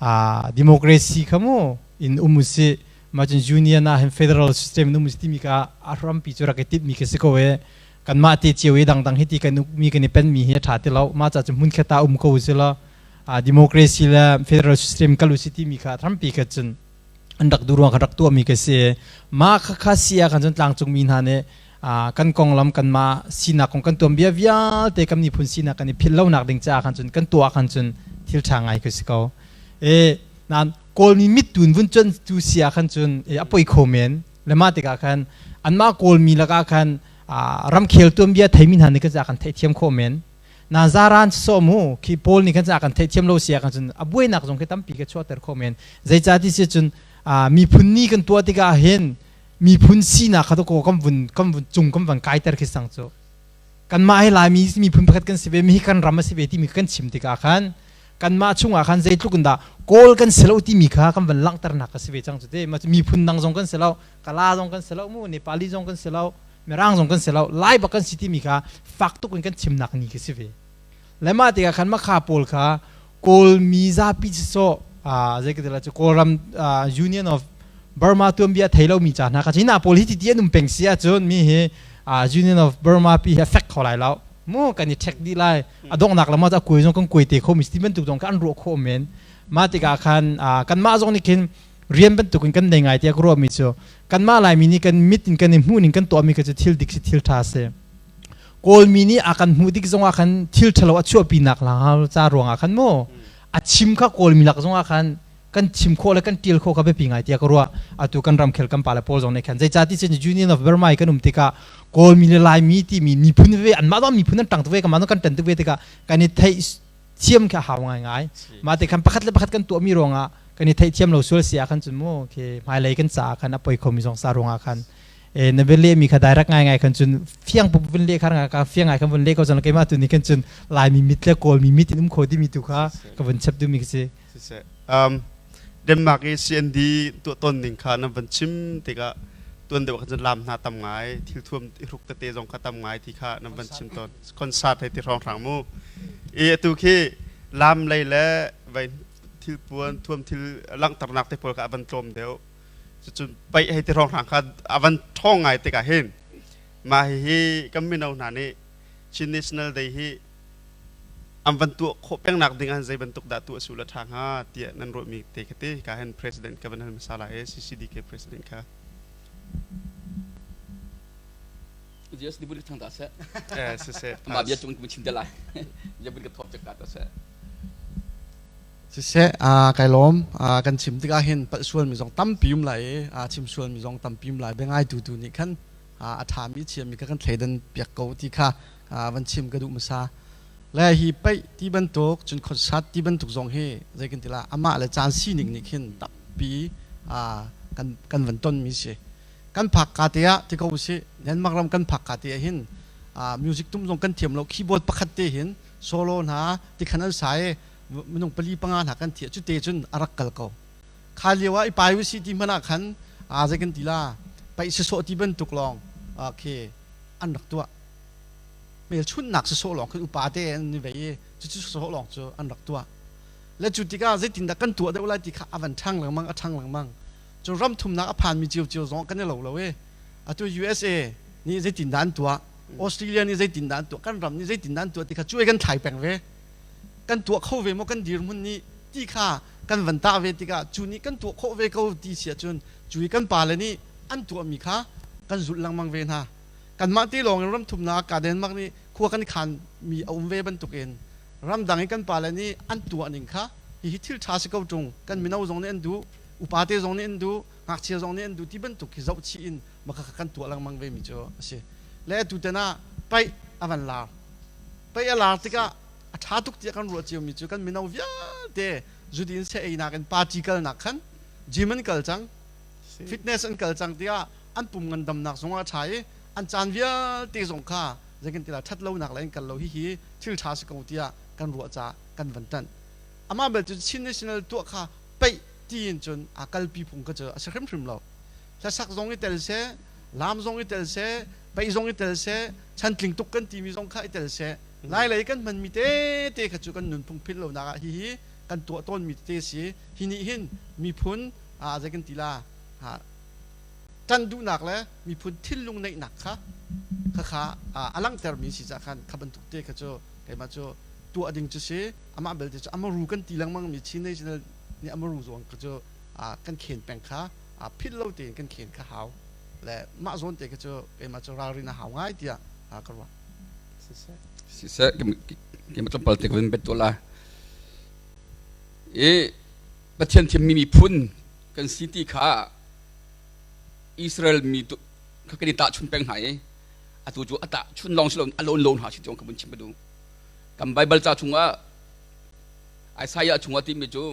ah democracy kha mu in um usih, mah cun union ah hin federal system in um usih timi kha a hrampi cu rak i timhmi khi si ko e. Kanmah te cio i dangdang hi ti kan ukmi kan i penmi hi a ṭha ti lo. Mah ca cu hmun khat ah um ko usih law democracy le federal system kal usih timi kha hrampi kha cun an rak duh ruang kha rak tuahmi ka si. Mah kha kha si ah khan cun tlangcung mi hna nih kan konglam, kanmah sinak kong, kan tuanbia vialte, kan miphun sinak kan i philh lonak ding caah khan cun kan tuah khan cun thil ṭha ngai ka si ko. E nan Kawlmi mit tun vun cuan tu si ah khan cun a poi kho men. Le mah tikah khan anmah Kawlmi lakah khan ramkhel tuanbia theimi hna nih kan kan theihthiam khawh men. Na zaran so mu khi Paul nih khan kan theihthiam lo si ah khan cun a buainak zong khi tampi ka chuahter khawh men. Zeicahti si cun miphun ni kan tuah tikah hin miphun sinak kha ko kan vun kan vun cung kan van kaiter khi sang cu. Kanmah hi Laimi miphun pakhat kan si ve mi hi kan ram a si ve timi kan chim tikah khan kanmah chungah khan zeitluk in dah Kawl kan si lo timi kha kan van langhternak a si ve cang cu te. Miphun dang zong kan si lo, Kala zong kan si lo mu, Nepali zong kan si lo, Mirang zong kan si lo, Lai bak kan si timi kha fak tuk in kan chimnak ni khi si ve. Le mah tikah khan makha pawl kha Kawl mi zapi sawh zei ka ti lai cu Kawlram Union of Burma tuanbia thei lomi ca hna kha hina pawl hi ti ti an um peng si ahcun mi hi Union of Burma pi hi a fek kho lai lo mu kan i ṭhek dih lai. A donghnak lam ah a kuai zong kan kuai te kho mi ti bantuk zong kha an ruah khawh men. Mah tikah khan kanmah zong nih khin rian bantuk in kan nei ngai tiah ka ruahmi cu kanmah Laimi nih kan mit in kan i hmuh ning kan tuahmi kha cu thil dik si thil ṭha si. Kawlmi nih a kan hmuh dik zongah khan thil ṭhalo a chuahpinak ca ruangah khan mu a chim kha Kawlmi lak zongah khan kan chim khawh le kan ṭial khawh kha biapi ngai tiah ka ruah. Atu kan ramkhel kan pale pawl zong nih khan zeicahti cun Union of Burma i kan um tikah Kawlmi le Laimi timi miphun veve anmah zong miphun an ṭang tuk ve kanmah zong kan ṭan tuk ve tikah kan i theih thiam kha a hau ngaingai. Mah te khan pakhat le pakhat kan tuahmi ruangah kan i theihthiam lo sual si ah khan cun mu khi hmailei kan caah khan a poi khomi zong sa ruangah khan e na bia mi kha direct ngai ngai khan cun fiang pup vun le khar ka fiang ngai khan vun le ko cun keimah tu ni khan cun Laimi mit le Kawlmi mit in um kho dimi tu kha ka vun chap duhmi khi si. Siseh. Denmark i CND tuah tawn ning kha na van chim tikah tuan deuh khan cun lam hna tam ngai, thil thuam i hruk tete zong kha tam ngai ti kha na van chim tawn. Concert hei ti hrawnghrang mu. I atu khi lam lei le vai thil puan thuam thil langhternak te pawl kha a van tlawm deuh. Cucun paih hei ti hrawnghrang kha a van ṭhawng ngai tikah hin mah hihi kan mino hna nih Chin National Day hi an van tuah khawh pengnak ding ah zei bantuk dah tuah su la ṭha hnga tiah nan ruahmi te kha te ka hen president ka van hal hmasa lai e CCDK president kha. Yes, ni bun thang ta se. Eh, se se. Ma bia chung chim te lai. Ya bun ka thop chak ta se. Siseh, kai lawm. Kan chim tikah hin palh sual mi zong tampi um lai i chim sual mi zong tampi um lai. Biangai tu tu nih khan a ṭhami chiami kha kan thleidan piak ko ti kha van chim ka duh hmasa. Le hi paih ti bantuk cun concert ti bantuk zong hi zei kan ti la amah le caan sining nih khin tampi kan kan van ton mi si. Kan phak ka te ah ti ko usih Denmark ram kan phak ka te ah hin music tum zong kan thiam lo, keyboard pakhat te hin solo hna ti khan an sa i minung pali panga hna kan thiah cu te cun a rak kal ko. Kha lio ah i pai usih ti hmanh ah khan zei kan ti la paih sasawh ti bantuk lawng khi an rak tuah. Hmelchunhnak sasawh lawng khin upa te an i vei i cucu sasawh lawng cu an rak tuah. Le cu tikah zeitindah kan tuah deuh lai ti kha a van ṭhang lengmang, a ṭhang lengmang. Cun ram thumnak a phanmi ciocio zong kan i lo lo i atu USA nih zeitindah an tuah, Australia nih zeitindah an tuah, kan ram nih zeitindah an tuah ti kha cuai kan thlai peng ve. Kan tuah kho ve maw kan dirhmun nih ti kha kan van tah ve tikah cu nih kan tuah khawh ve ko ti si ahcun cu i kan pale nih an tuahmi kha kan zulh lengmang ve hna. Kanmah te lawng in ram thumnak ka Denmark nih khua kan khan mi a um ve bantukin ramdang i kan pale nih an tuah ning kha hihi thil ṭha si ko ṭung, kan mino zong nih an duh, upa te zong nih an duh, ngakchia zong nih an duh ti bantuk khi zoh chih in maka kha kan tuah lengmang ve mi cu a si. Le atu tan ah paih a van lar. Paih a lar tikah a ṭha tuk tiah kan ruah cio mi cu kan mino vialte zudin se einak in party kalnak khan gym an kal cang, fitness an kal cang tiah an pum ngandamnak zong a ṭha i an caan vialte zong kha zeikan ti la ṭhat lonak le an kal lo. Hihi thil ṭha si ko tiah kan ruah caah kan van ṭanh. Amah belte cu Chin National tuah kha paih tiin cun aa kalpi phung kha cu a si hrimhrim lo. Hlasak zong i tel seh, laam zong i tel seh, paih zong i tel seh, chantling tuk kan timi zong kha i tel seh. Lailei kan hmanmi tete kha cu kan nunphung philh lonak ah hihi kan tuah tawnmi tete si. Hi nih hin miphun zei kan ti la ṭan duhnak le miphun thinlung neihnak kha khakha a langhtermi si cah khan kha bantuk te kha cu keimah cu tuah ding cu si. Amah belte cu amaru kan ti lengmang mi Chin National nih amaru zawn kha cu kan khen peng kha philh lo tein kan khen kha hau le mah zawn te kha cu keimah cu ralrin a hau ngai tiah ka ruah. Siseh, keimah tlawmpal te ka vun bet tuah la. I. Pathian thimmi miphun kan si ti kha Israel mi kha kan i tahchun peng hna i atu cu a tahchun lawng si loin a lawn lo hna si tiang ka vun chim ka duh. Kan Baibal ca chungah Isaiah chungah timi cu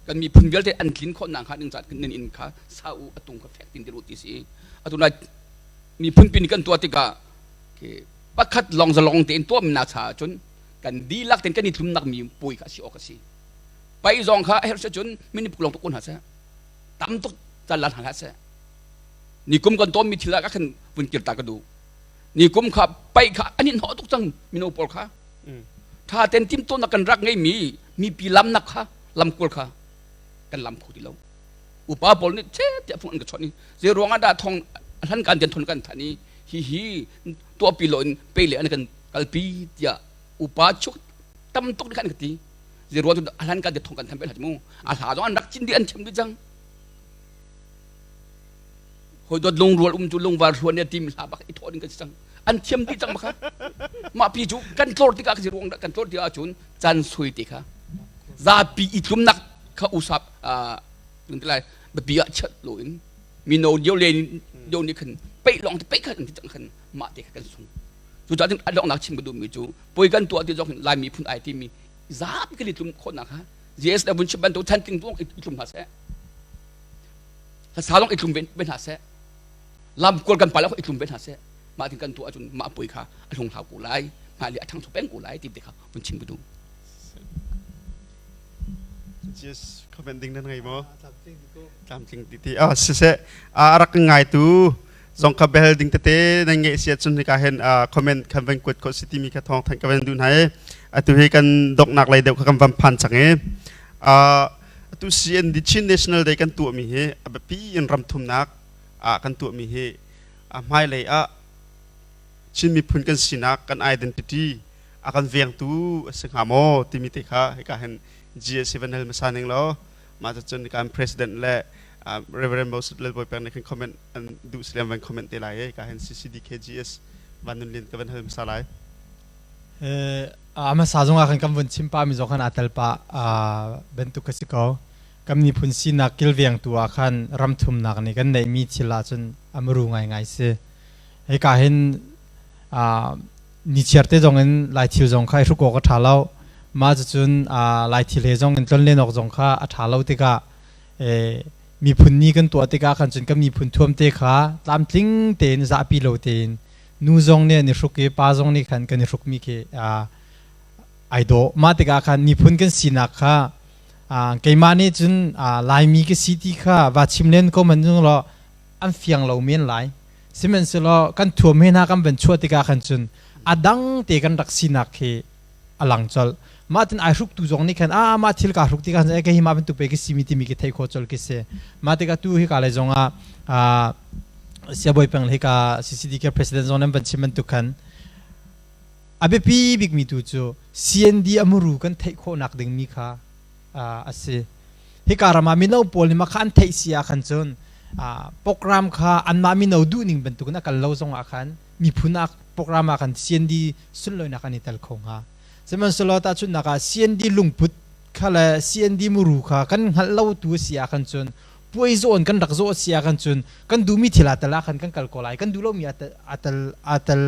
kan miphun vialte an tlin khawh nakhnga ding caah nan inn kha sa u a tung kha fek tin dir u ti si. Atu nai miphun pin kan tuah tikah pakhat lawng zalong tein tuahmi nak cha cun kan dihlak tein kan i tlumnak mi puai kha a si awk a si. Pai zong kha a herh cun minipuk lawng tuk ko hna seh. Tam tuk can lan hna hlah seh. Nikum kan tawnmi thil ah khan vun kir ta ka duh. Nikum kha pai kha an in hnawh tuk cang mino pawl kha. Tha ten tim tawnnak kan rak ngeimi mipi lamnak kha lamkual kha kan lam kho ti lo. Upa pawl nih che tiah phung an ka chawnh i zei ruangah dah thong hlan kan tian thon kan than i hi hi tuahpi lo in pe le an kan kalpi tiah upa chuk tam tuk nih khan ka ti. Zei ruang cu a hlan kan tian thong kan than pe hlah mu. A hla zong an rak cin dih an chim dih cang. Hawi dawt lungrual um cu lungvar hluan ne tim hla bak i thawh ding kan si cang. An thiam dih cang baka. Mah pi cu kan tlor tikah ka ruang kan tlor tikah cun can sui te kha zapi i tlumnak kha usap lai biapi ah chiat lo in mino dio le dio nih khan peih lawng te peih khan an ti cang khan mah te kha kan sung. Cucaah cun a donghnak chim ka duhmi cu puai kan tuah ti zong hin Laimi phun ai timi zapi kan i tlum khawhnak kha JS le vun chim bantuk thanting tu i tlum hna seh. Hlasa zong i tlum ve hna seh. Lam kawl kan pala i tlum ve hna seh. Mah tin kan tuah ahcun mah puai kha a hlung hlau ko lai. Mah le a ṭhangcho peng ko lai ti te kha vun chim ka duh. JS comment ding nan ngei maw? Tlamtling ti ti. Ah siseh a rak ngaitu zong kha bel ding tete nan ngeih si ahcun hika hin comment kan van kuat khawh si timi kha thawng thanh ka van duh hna i atu hi kan donghnak lei deuh kha kan van phan cang i atu CND Chin National Day kan tuahmi hi a biapi in ram thumnak ah kan tuahmi hi a hmailei ah Chin miphun kan sinak kan identity a kan vengtu a si hnga maw timi te kha hika hin GSC van hal hmasa ning law mah cun kan president le Reverend Moses Lalbawi peng nih khin comment an duh siliam van comment te lai i ka hin CCDKGS van nun lin ka van hal hmasa lai. A hmasa zong ah khan kan vun chim pa mi zong khan aa tel pa bantuk ka si ko. Kan miphun sinak kilvengtu ah khan ram thumnak nih kan neihmi thil ahcun a muru ngaingai si. Hika hin nichiar te zong in Lai thil zong kha i hruk awk a ṭha lo. Mah cucun Lai thil he zong in tlonlen awk zong kha a ṭha lo tikah miphun ni kan tuah tikah khan cun kan miphun thuam te kha tlamtling tein zahpi lo tein nu zong nih an i hruk i pa zong nih khan kan i hrukmi khi ai dawh. Mah tikah khan miphun kan sinak kha keimah nih cun Laimi ka si ti kha va chim len ko hmanh law an fiang lo men lai. Sihmanhsehlaw kan thuam he hna kan van chuah tikah khan cun a dang te kan rak sinak khi a lang colh. Mah tin ai hruktu zong nih khan a mah thil kaa hruk tikah khan kei hi mah bantuk pe ka simi timi ki theih khawh colh ki si. Mah tikah tu hi ka le zong ah Siabawi peng le hika CCDK president zong nan van chim bantuk khan a biapi bikmi tu cu CND a muru kan theih khawhnak dingmi kha a si. Hika ram ah mino pawl nih mah kha an theih si ah khan cun program kha anmah mino duhning bantukin a kal lo zong ah khan miphun ah program ah khan CND sunlawinak an i tel kho hnga. Sihmanhsehlaw tahchunhnak ah CND lungput kha le CND muru kha kan hngalh lo tu a si ah khan cun puai zawn kan rak zawh a si ah khan cun kan duhmi thil aa tel ah khan kan kal ko lai kan duh lomi aa tel aa tel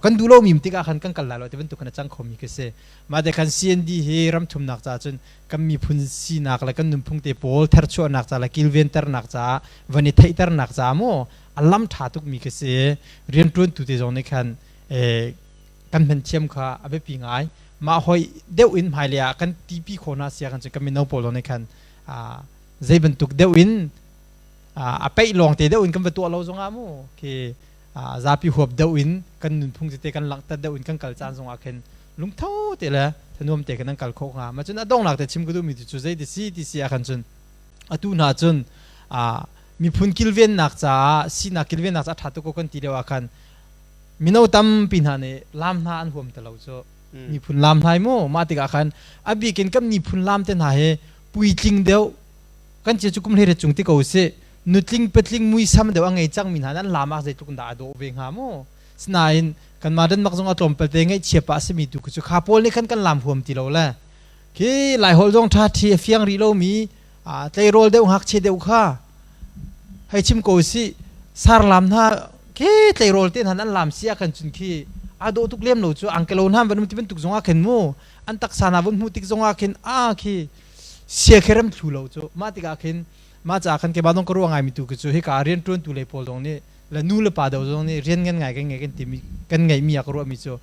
kan duh lomi tikah khan kan kal lai lo ti bantuk khan a cang khomi khi si. Mah te khan CND hi ramthumnak caah cun kan miphun sinak le kan nunphung te pawl therchuahnak ca le kilventernak caah van i theihternak caah mu a lam ṭha tukmi khi si. Rianṭuantu te zong nih khan kan hman thiam kha a biapi ngai. Mah hoi deuh in hmailei ah kan tipi khawh hna sia kan cun kan mino pawl zong nih khan zei bantuk deuh in a peih lawng te deuh in kan va tuah lo zongah mu khi zapi huap deuh in kan nunphung tete kan langhter deuh in kan kal caan zongah khin lungtho te le thanuam te kan kal khawh hnga. Ma cun a donghnak te chim ka duhmi cu zei ti si ti si ah khan cun atu hna cun miphun kilvennak caah sinak kilvennak caah ṭha tuk ko kan ti lio ah khan mino tampi hna nih lam hna an huam ti lo cu miphun lam hlai mu mah tikah khan a bik in kan miphun lam te hna hi puitling deuh kan cia cu kum hlei cung ti ko sih nutling patling muisam deuh a ngei cangmi hna nan lam ah zeitluk dah a dawh ve hnga mu sinain kanmah Denmark zong a tlawmpal te ngaihchia pah a simi tu cu kha pawl nih khan kan lam huam ti lo le. Khi Laiholh zong ṭha ṭhi a fiang rih lomi tleirawl deuh ngakchia deuh kha hei chim ko sih sarlam hna khi tleirawl te hna an lam si ah khan cun khi aa dawh tuk lem lo cu angkelo hna van um ti bantuk zong ah khin mu an taksa hna vun hmuh tik zong ah khin a khi sia khi rem thlu lo cu mah tikah khin mah caah khan keimah dong ka ruah ngaimi tu khi cu hika rian ṭuantu lei pawl zong nih le nu le pa deuh zong nih rian ngan ngai kan ngei kan timi kan ngeihmi ah ka ruahmi cu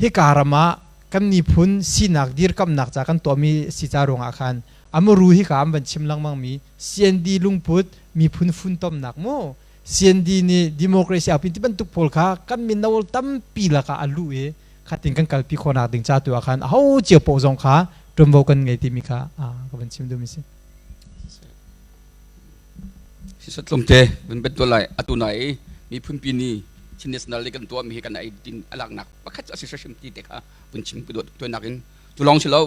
hika ram ah kan miphun sinak dirkamnak ca kan tuahmi si ca ruangah khan amaru hi ka an van chim lengmang mi CND lungput miphun funtomnak mu CND nih democracy apin ti bantuk pawl kha kan mino tampi lakah a luh i khatin kan kalpi khawhnak ding ca tu ah khan aho cio poh zong kha ṭuanvo kan ngei timi kha ka van chim duhmi si. Sisat tlawmte van bet tuah lai atu nai i miphun pi ni Chin National League kan tuah mi hi kan ai din alaknak pakhat cu a si hrim ti te kha vun chim tuahnak in cu lawng si lo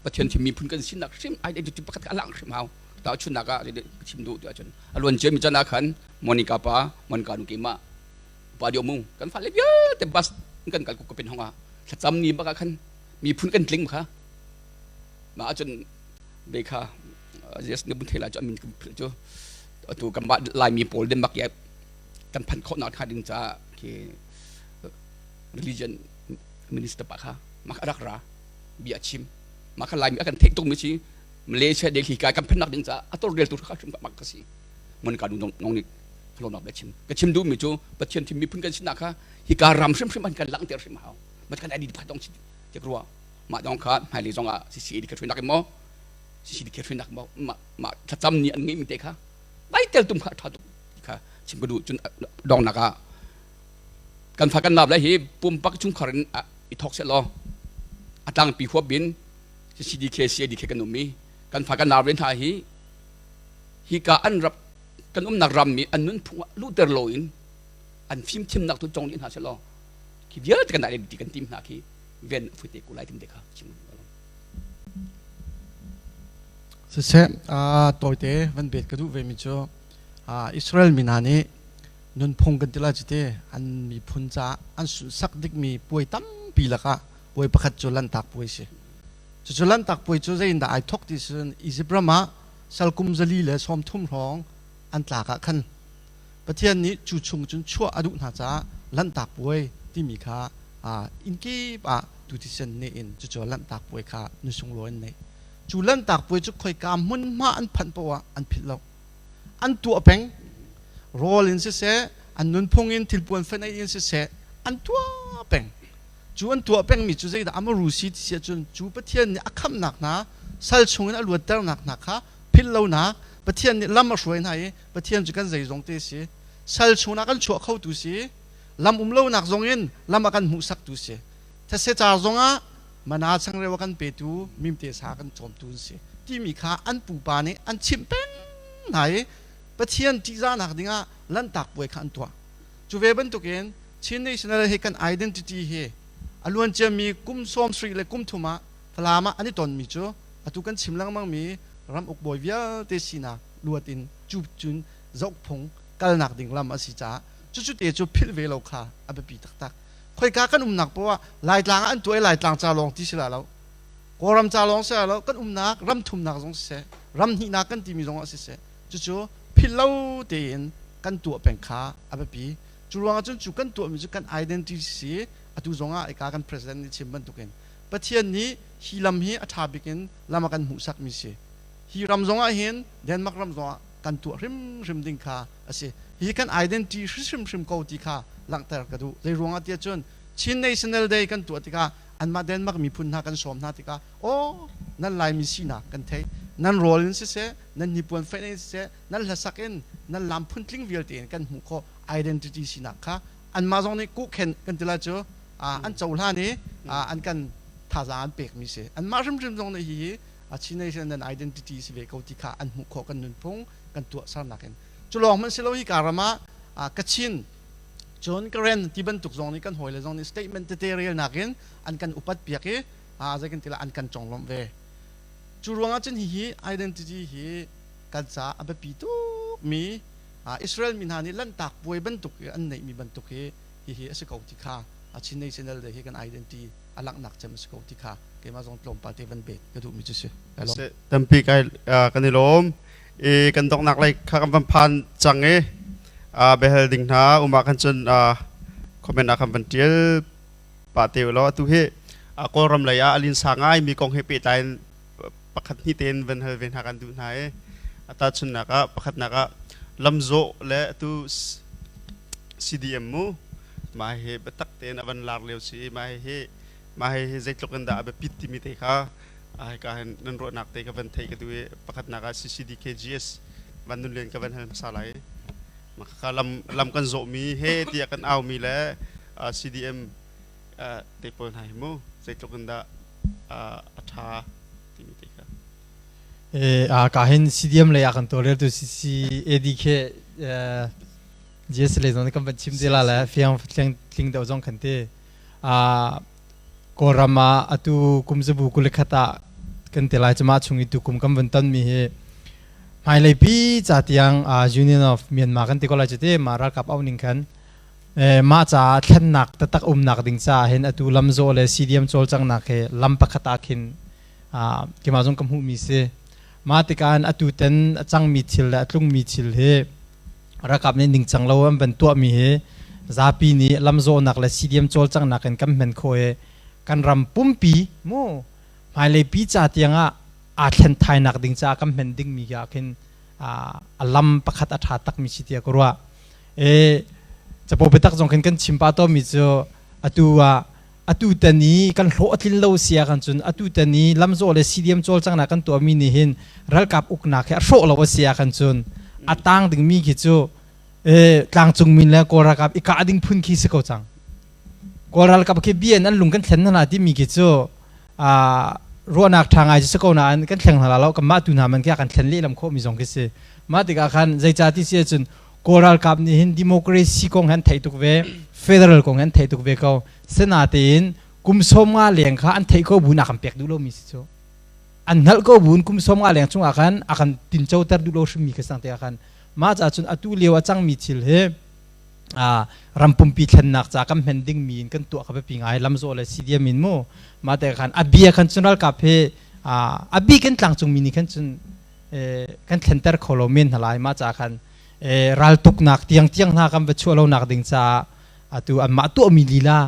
Pathian thim miphun kan sinak hrim identity pakhat kha alang hrim hau ta chunnak ah chim duh ti ahcun a luan cia mi chan ah khan Monica pa Monica nu keimah pa dio mu kan fale vialte bus kan kal ku pin honga thlacam ni baka khan miphun kan tling kha ma ahcun be kha yes ne bun thela chu amin chu atu kan ba Laimi pawl Denmark ya kan phan khawh nak kha ding ca khi religion minister pa kha mak rak ra bia chim ma kha Laimi a kan theih tuk mi si Malaysia de khi kai kan phan nak ding ca ator rel tu kha hrim mak ka si mon ka nu nong ni khalo nak bia chim ka chim du mi chu Pathian thim miphun kan sinak kha hi ka ram hrim hrim an kan lang ter hrim hau mat kan ID phat dong chi te ruwa mah dong kha hmailei zong ah CCAD kha hruainak in maw CCD kha hruainak maw mah mah thlacam ni an ngeihmi te kha vai tel tum kha tha tuk kha chim ka duh. Cun dongnak ah kan fa kan nap le hi pumpak chungkhar in i thok seh law a tlangpi huap bin CCDK CADK kan um i kan fa kan nap le hna hi hi ka an rap kan umnak ram mi an nunphung ah luhter lo in an fimthiamnak tu cong dih hna seh law khi vialte kan identity kan tim hna khi ven fute ko lai tim te kha chim. Siseh, tawite van bet ka duh ve mi cu Israel mi hna nih nunphung kan ti lai cu ti an miphun caah an sunhsak dikmi puai tampi lakah puai pakhat cu Lanhtak Puai si. Cucu Lanhtak Puai cu zei in dah ai thawk ti cun Izipt ram ah sal kum 130 hrawng an tlak ah khan Pathian nih cu chung cun chuah a duh hna caah Lanhtak Puai timi kha inn kip ah tu thisen nih in cucu Lanhtak Puai kha nu sunglawi an neih. Cu Lanhtak Puai cu khoika hmunhma an phanh paoh ah an philh lo. An tuah peng. Rawl in siseh, an nunphung in thilpuan fenh in siseh, an tuah peng. Cu an tuah pengmi cu zeidah amaru si ti si ahcun cu Pathian nih a khamhnak hna, sal chungin a luatternak hna kha philh lonak, Pathian nih lam a hruai hna i Pathian cu kan zeizong te si. Sal chungah kan chuah khotu si. Lam um lonak zongin lam a kan hmuhsaktu si. These car zongah mana changreu a kan petu, mimte sa a kan cawmtu an si timi kha an pupa nih an chimh peng hna i Pathian ṭihzahnak dingah Lanhtak Puai kha an tuah. Cu ve bantukin Chin National hi kan identity hi a luanciami kum 70 le kum thum ah Falam ah an i tonmi cu atu kan chim lengmangmi ram ukbawi vialte sinak luat in cu cun zaukphung kalnak ding lam a si caah cucu te cu philh ve lo kha a biapi taktak. Khoika kan umnak poah ah Laitlang ah an tuah i Laitlang ca lawng ti si la lo. Kawlram ca lawng si la lo, kan umnak ram thumnak zong siseh, ram hnihnak kan timi zong ah siseh, cucu philh lo tein kan tuah peng kha a biapi. Cu ruangah cun cu kan tuahmi cu kan identity si atu zong ah ika kan president nih chim bantukin Pathian nih hi lam hi a ṭha bik in lam a kan hmuhsakmi si. Hi ram zong ah hin Denmark ram zong ah kan tuah hrimhrim ding kha a si. Hi kan identity hrimhrim ko ti kha langhter ka duh. Zei ruangah tiah cun Chin National Day kan tuah tikah anmah Denmark miphun hna kan sawm hna tikah aw nan Laimi sinak kan theih. Nan rawl in siseh, nan hnipuan fenh in siseh, nan hlasak in, nan lam phuntling vialte in kan hmuh khawh identity sinak kha anmah zong nih kuhkhenh kan ti lai cu an cohlan i an kan thazaang an pekmi si. Anmah hrimhrim zong nih hihi Chin Nation nan identity si ve ko ti kha an hmuh khawh kan nunphung kan tuahsernak in. Cu lawng hmanh si lo hi ka ram ah Kachin cun Karen ti bantuk zong nih kan hawile zong nih statement tete relnak in an kan upat piak i zei kan ti lah an kan conglawmh ve. Cu ruangah cun hihi identity hi kan caah a biapi tuk mi Israel mi hna nih Lanhtak Puai bantuk i an neihmi bantuk hi hihi a si ko ti kha Chin National Day hi kan identity. a langhnak cem a si ko ti kha keimah zong tlawmpal te van bet ka duhmi cu si. Tampi kai kan i lawm. I kan donghnak lei kha kan van phan cang i behel ding hna umah khan cun comment ah kan van tial pah te ulaw atu hi Kawlram lei ah a linsa ngai mi kong he pehtlai in pakhat hnih tein van hal ve hna kan duh hna i tahchunhnak ah pakhatnak ah lamzawh le atu CDM mu mah hi biatak tein a van lar lio si i mah hi mah hi zeitluk in dah a biapit timi te kha hika hin nan ruahnak te ka van theih ka duh i pakhatnak ah CCDKGS Van Nun Lian ka van hal hmasa lai. Mah lam lam kan zawhmi he tiah kan aumi le CDM te pawl hna hi mu zeitluk in dah a ṭha timi te kha. Ka hin CDM lei ah kan tawlreltu CCAD khi GS lei zong kan van chim te la le fiang tling deuh zong kan ti. Kawlram ah atu kum zabu 21 ah kan ti lai cuma chung i tukum kan van ton mi hi hmailei pi ca tiang Union of Myanmar kan ti ko lai cu ti mah ralkap auh ning khan mah caah thlennak taktak umnak ding caah hin atu lamzawh le CDM cawlcanghnak hi lam pakhat ah khin keimah zong ka hmuhmi si. Mah tikah atu ten a cangmi thil le a tlungmi thil hi ralkap nih ningcang lo an van tuahmi hi zapi nih lamzawhnak le CDM cawlcanghnak in kan hman khawh i kan ram pumpi mu hmailei pi ca tiangah aa thlen thainak ding caah kan hman dingmi ah khin a lam pakhat a ṭha takmi si tiah ka ruah. E capo biatak zong khin kan chim pah tawnmi cu atu ah atu tan i kan hlawh a tlin lo si ah kan cun atu tan i lamzawh le CDM cawlcanghnak kan tuahmi nih hin ralkap uknak hi a hrawh lo a si ah kan cun a tang dingmi khi cu tlangcung min le Kawl ralkap i kah ding phun khi si ko cang. Kawl ralkap khi bian an lung kan thlen hna timi khi cu ruahnak ṭha ngai cu si ko nain kan thleng hna lo kanmah tu hna man khi kan thlen lehlam khawhmi zong khi si. Mah tikah khan zeicah ti si ahcun Kawl ralkap nih hin democracy kong han theih tuk ve, federal kong han theih tuk ve ko. Sinatein kum 50 leng kha an theih ko bu na kan pek duh lomi si cu. An hngalh ko buin kum 50 leng chungah khan a kan tincoter duh lo hrimmi kha sang tikah khan mah caah cun atu lio a cangmi thil hi ram pumpi thlennak ca kan hmen dingmi in kan tuah kha biapi ngai lamzawh le CDM in mu mah te khan a bia khan cun ralkap hi a bik in tlangcungmi nih khan cun kan thlenter kho lo men hna lai mah ca khan raltuknak tiang tiang hna kan va chuah lo nak ding caah atu anmah tuahmi lila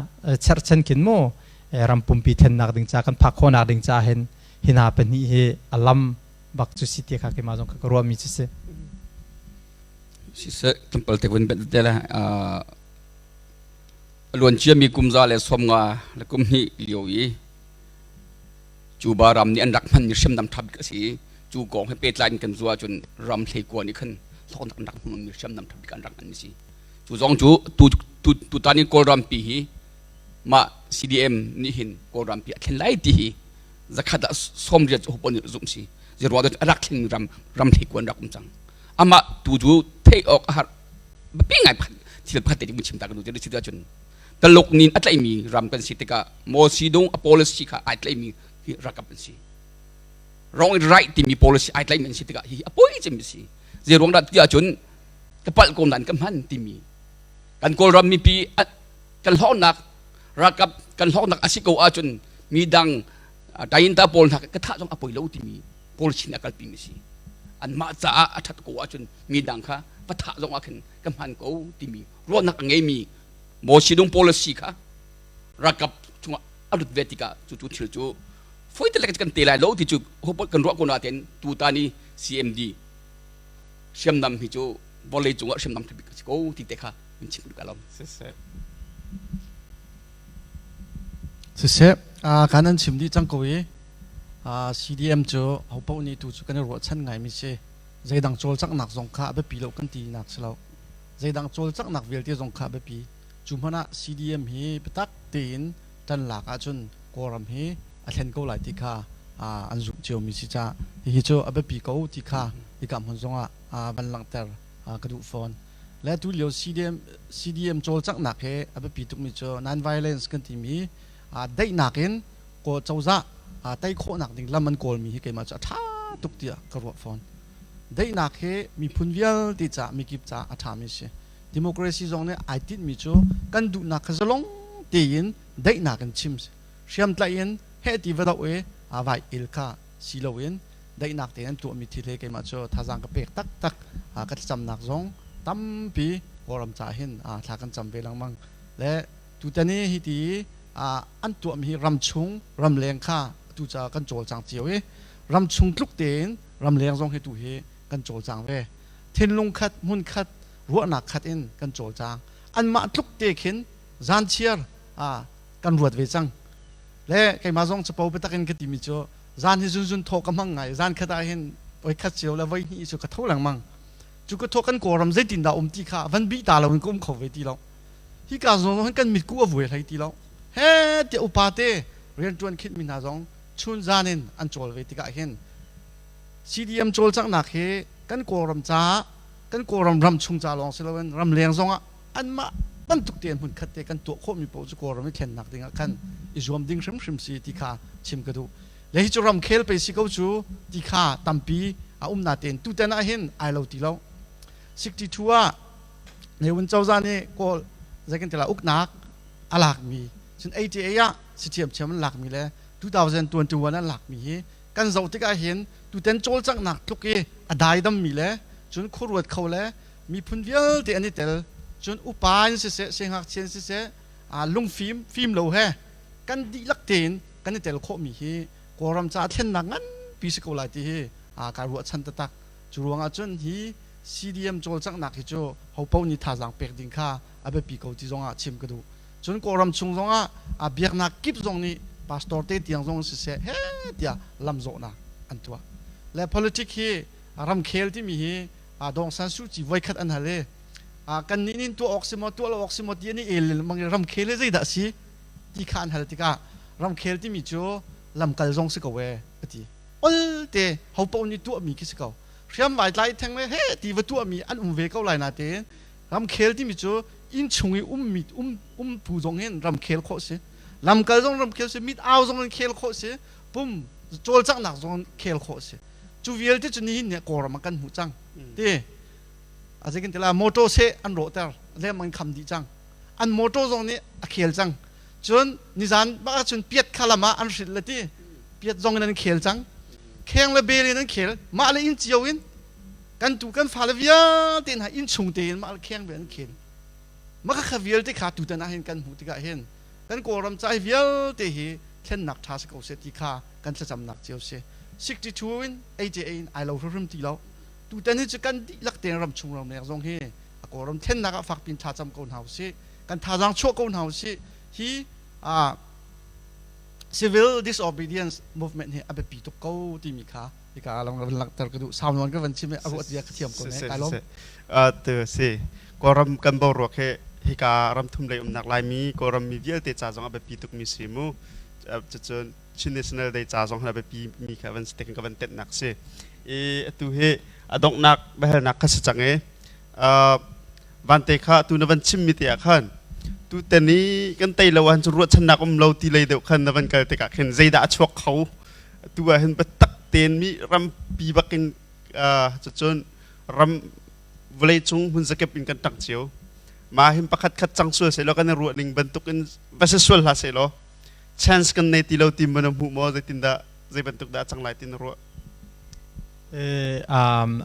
cherhchan khin mu ram pumpi thlennak ding ca kan phak khawhnak ding ca hin hi hna pahnih hi a lam bak cu si ti kha keimah zong ka ruahmi cu si. Siseh tlawmpal te vun bet te le a luan ciami kum za le 50 le kum hnih lio i Cuba ram nih an rak hmanmi hriamnam ṭha bik a si i cu kong he pehtlai in kan zuah ahcun ram hleikua nih khan hlawknak an rak hmuhmi hriamnam ṭha bik an rak hmanmi a si. Cu zong cu tutan in Kawlrampi hi mah CDM nih hin Kawlrampi a thlen lai ti hi zakhat ah 80 cu hupon nih zumh si. Zeiruang dah a rak thlengmi ram ram hleikua an rak um cang. Amah tu cu theih awk a har biapi ngai thil pakhat te mun chim ta ka duh ti si ahcun Taluk nin a tlaihmi ram kan si tikah Mao Zedong a policy kha ai tlaihmi hi ralkap an si. Wrong and right timi policy ai tlaihmi an si tikah hihi a poi cemmi si. Zei ruang dah ti ahcun ka palh ko nain ka hman timi kan Kawlram mipi kan hlawknak ralkap kan hlawknak a si ko ahcun mi dang tayinta pawl hna ka thah zong a poi lo timi policy nih a kalpimi si. Anmah caah a ṭhat ko ahcun mi dang kha va thah zong ah khin ka hman ko timi ruahnak a ngeimi Mao Zedong policy kha ralkap chungah a lut ve tikah cu cu thil cu foi te kan te lai lo ti cu kan ruah ko nain tutan i CMD hriamnam hi cu vawlei cungah hriamnam thabik a si ko ti te kha min chim ka lom. Siseh, kan an chim dih cang ko i CDM cu hopoh nih tu cu kan i ruahchan ngaimi si. Zeidang cawlcanghnak zong kha a biapi lo kan ti nak si lo. Zeidang cawlcanghnak vialte zong kha a biapi. Cu hmanh ah CDM hi biatak tein ṭan lak ahcun Kawlram hi a thlen ko lai ti kha an zumh ciomi si caah hihi cu a biapi ko ti kha hika hmun zongah van langhter ka duh fawn. Le tu lio CDM, CDM cawlcanghnak he a biapi tukmi cu non-violence kan timi daihnak in Kawl cozah tei khawhnak ding lam an kawlmi hi keimah cu a ṭha tuk tiah ka ruah fawn. Daihnak hi miphun vialte caah mikip caah a ṭhami a si. Democracy zong nih ai tinhmi cu kan duhnak kha zalong tein daihnak in chim si. Hriam tlaih in heh ti va doh i aa vai il kha si loin daihnak tein an tuahmi thil hi keimah cu thazaang ka pek taktak. Ka thlacamnak zong tampi Kawlram caah hin thla kan cam ve lengmang. Le tutan i hiti an tuahmi hi ramchung ramleng kha tu ca kan cawlcang cio i ramchung tluk tein ramleng zong hi tu hi kan cawlcang ve. Thinlung khat, hmun khat, ruahnak khat in kan cawlcang. Anmah tluk te khin zanchiar kan ruat ve cang. Le keimah zong capo biatak in ka timi cu zan hi zunzun thawh ka hmang ngai. Zan khat ah hin voi khat cio le voi hnih cu ka tho lengmang. Cu ka thawh kan Kawlram zeitin dah um ti kha van bih ta lo in ka um kho ve ti lo. Hika zong hin kan mitku a vuai hlei ti lo. He tiah upa te rianṭuan khinh mi hna zong chun zan in an cawl ve tikah hin CDM cawlcanghnak hi kan Kawlram caah kan Kawlram ram chung ca lawng si loin ramleng zongah anmah bantuk tein hmunkhat te kan tuah khawhmi paoh cu Kawlram i thlennak dingah khan i zuam ding hrimhrim si ti kha chim ka duh. Le hi cu ramkhel pei si ko cu ti kha tampi a um natein tutan ah hin ai lo ti lo. 62 ah Ne Win cozah nih Kawl zeikan tila uknak a lakmi cun 88 ah si ṭhiamṭhiam an lakmi le 2021 an lakmi hi kan zoh tikah hin tuten cawlcanghnak tluk i a daidammi le cun khuaruat kho le miphun vialte an i tel cun upa in siseh siangngakchia in siseh lungfim fim lo he kan dihlak tein kan i tel khawhmi hi Kawlram caah thlennak nganpi si ko lai ti hi kai ruahchan taktak. Cu ruangah cun hi CDM cawlcanghnak hi cu hopaoh nih thazaang pek ding kha a biapi ko ti zongah chim ka duh. Cun Kawlram chung zongah biaknak kip zong nih pastor te tiang zong siseh he tiah lamzawhnak an tuah. Le politic hi ramkhel timi hi Dawng San Suu Kyi voikhat an hal i kan nih nin tuah awk si maw tuah lo awk si maw ti an i el lengmang i ramkhel hi zeidah a si ti kha an hal tikah ramkhel timi cu lamkal zong si ko ee a ti. Olte hopaoh nih tuahmi khi si ko. Hriam vai tlai theng le he ti va tuahmi an um ve ko lai natein ramkhel timi cu inn chung i ummi um umtu zong hin ramkhel khawh si. Lamkal zong ramkhel si, mit au zong in khel khawh si, pum cawlcanghnak zong in khel khawh si. Cu vialte cu nihin ni Kawlram ah kan hmuh cang. Ti a zeikin tila motor seh an rawhter lem an kham dih cang. An motor zong nih a khel cang. Cun nizan bak ahcun piat kha lam ah an hrilh le ti piat zong in an khel cang. Kheng le bel in an khel. Mah le inn cio in kan tu kan fale vialte hna inn chung tein mah le kheng bel an khel. Mah kha vialte kha tutan ah hin kan hmuh tikah hin kan Kawlram ca hi vialte hi thlennak ṭha si ko seh ti kha kan thlacamnak cio si. 62 in AJA in ai lo hrimhrim ti lo. Tutan hi cu kan dihlak tein ramchung ramleng zong hi a Kawlram thlennak ah fakpi in thlacam ko hna usih. Kan thazaang chuah ko hna usih. Hi civil disobedience movement hi a biapi tuk ko timi kha hika ah lang van langhter ka duh. Sau nawn ka van chim i a ruat bia ka thiam ko ne. Kai lawm. Tu si Kawlram kan boruak hi hika ramthum lei umnak Laimi Kawlram mi vialte ca zong a biapi tukmi si mu. Cucun Chin National Day ca zong a biapi mi kha van si ka van tenhnak si. I atu hi a donghnak biahalnak kha si cang i vante kha tu na van chimmi te ah khan tu ten i kan tei lo ahcun ruahchannak um lo ti lei deuh khan na van kal tikah khin zeidah a chuak kho tu ah hin biatak tein mi rampi bakin cucun ram vawlei cung hmun zakip in kan tang cio ma hin pakhat khat cang sual seh law kan i ruah ning bantuk in va se sual hlah seh law chance kan nei ti lo ti man hmuh maw zeitin dah zei bantuk dah cang lai tin ruah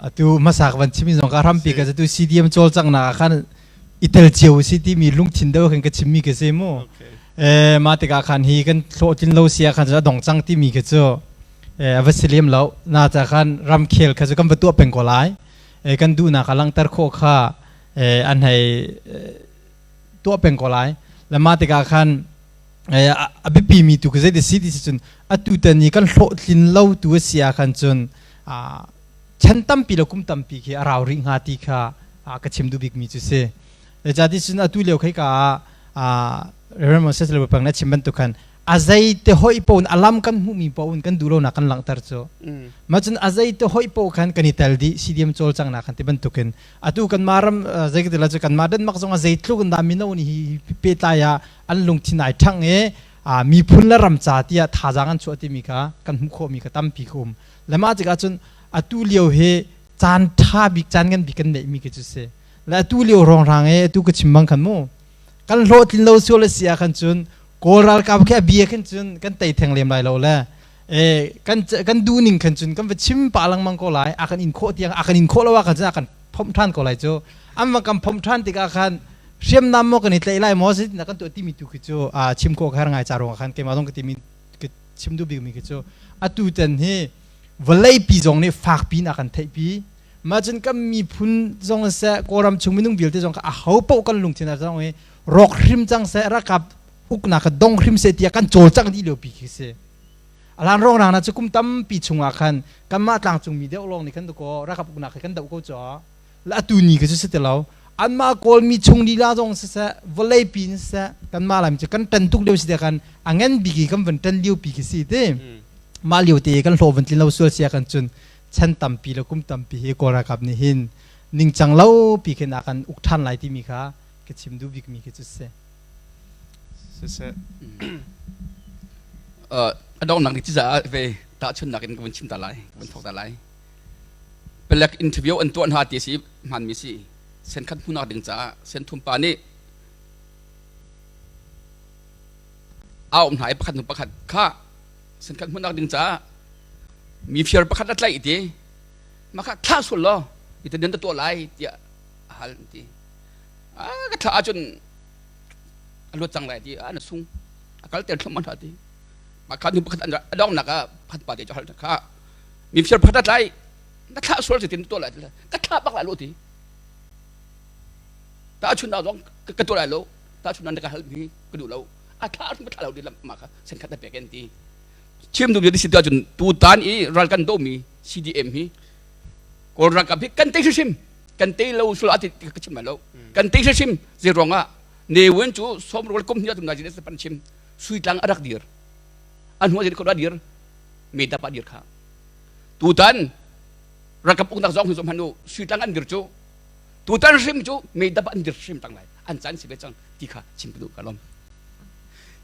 Atu hmasa ka van chimi zong ka rampi ka tu CDM cawlcanghnak ah khan i tel cio si timi lungthin deuh khan ka chimmi ka si mu. Mah tikah khan hi kan hlawhtlin lo si ah khan cu a dong cang timi ka cu a va si lem lo. Na ca khan ramkhel kha cu kan va tuah peng ko lai. Kan duhnak a langhter khawh kha an hei tuah peng ko lai. Le mah tikah khan a biapimi tu ka zei si ti si cun atu tan i kan hlawhtlin lo tu a si ah khan cun chan tampi le kum tampi khi a rau rih hnga ti kha ka chim duh bikmi cu si. Zeicahti cun atu lio khei ka ah Reverend Moses le pang na chim bantuk khan a zei te hoi pawn a lam kan hmuhmi pawn kan duh lonak kan langhter cu. Ma cun a zei te hoi paw khan kan i tel dih CDM cawlcanghnak khan ti bantukin atu kan mah ram zei ka ti la cu kan mah Denmark zong a zeitluk in dah mino nih hi pehtlai ah an lungthin ai ṭhangh i miphun le ram ca tiah thazaang an chuah timi kha kan hmuh khawhmi kha tampi ka um. Le mah tikah cun atu lio hi caan ṭha bik caan ngan bik kan neihmi khi cu si. Le atu lio rongrang i atu ka chim bang khan mu kan hlawhtlin lo sual a si ah khan cun Kawl ralkap khi a bia khin cun kan tei theng lem lai lo le kan kan duh ning khan cun kan va chim pah lengmang ko lai. A kan in khawh tiang a kan in khawh lo ah khan cun a kan phomh ṭhan ko lai cu. An va kan phomh ṭhan tikah khan hriamnam maw kan i tlaih lai maw zeitindah kan tuah timi tu khi cu chim khawh ka har ngai ca ruangah khan keimah zong ka timi ka chim duh bikmi khi cu atu tan hi vawleipi zong nih fakpi in a kan theihpi. Mah cun kan miphun zong seh, Kawlram chung minung vialte zong kha aho paoh kan lungthin ah zong i rawk hrim cang seh, ralkap uknak kha dong hrim seh tiah kan cawlcangh dih lio pi khi si. Alan rongrang na cu kum tampi chungah khan kanmah tlangcung mi deuh lawng nih khan ko ralkap uknak kha kan doh ko cu. La atu ni ka cu si ti lo. Anmah Kawl mi chung lila zong siseh, vawlei pi in siseh, kanmah Laimi cu kan ṭan tuk lio si te khan a ngan bik i kan van ṭan lio pi khi si ti. Mah lio te kan hlawh van tlin lo sual sia kan cun chan tampi le kum tampi hi Kawl ralkap nih hin ningcang lo pi khin a kan uk ṭhan lai timi kha ka chim duh bikmi khi cu si. Siseh. A donghnak ni ciza ve tahchunhnak in ka vun chim ta lai, ka vun thawk ta lai. Palek interview an tuah hna ti si hmanmi si. Senkhat hmuhnak ding caah senthum pa nih a um hna i pakhat hnu pakhat kha senkhat hmuhnak ding caah mi fir pakhat a tlaih ti mah kha thlah sual law iti nan ta tuah lai tiah a hal ti. A ka thlah ahcun a luat cang lai ti a na sung a kal ter thlum an ti. Mah kha nu pakhat an a donghnak ah pakhat pa te cu hal kha mi fir pakhat a tlai na thlah sual ti tin tuah lai ka thlah bak lai lo ti. Ta chun na zong ka tuah lai lo, ta chun nan ka hal mi ka duh lo, a thlah ka thlah lo di lam mah kha sen khat na pek en ti. Chim du di si cun tu tan i ral kan do mi CDM hi Kawl ralkap hi kan tei hrim kan tei lo sul ati ka chim lo, kan tei hrim. Zei ruangah Ne Win cu som rual kum hnih tum na jin pan chim sui tlang a rak dir an hnu jin ko dir me da pa dir kha tutan ralkap uknak zong hi zong hanu sui tlang an dir cu tutan hrim cu me da pa an dir hrim tang lai an chan si ve cang ti kha chim ka duh ka lom.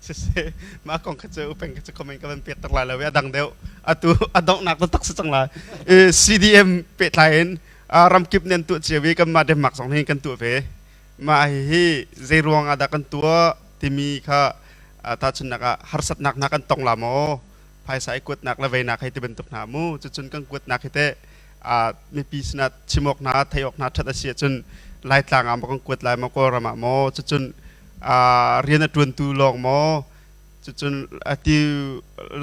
Siseh, mah kong kha cu upeng kha cu comment ka van pek tak lai lo i a dang deuh atu a donghnak taktak si cang lai. CDM pehtlai in ramkip nih an tuah cio i kanmah Denmark zong hi kan tuah ve. Mah hihi zei ruang ah dah kan tuah timi kha tahchunhnak ah harsatnak hna kan tong la maw, phaisa i kuatnak le veinak hei ti bantuk hna mu. Cucun kan kuatnak hi teh mipi sinah chim awk hna theih awk hna ṭhat a si ahcun Laitlang ah maw kan kuat lai maw, Kawlram ah maw, cucun rian a ṭuantu lawng maw, cucun ati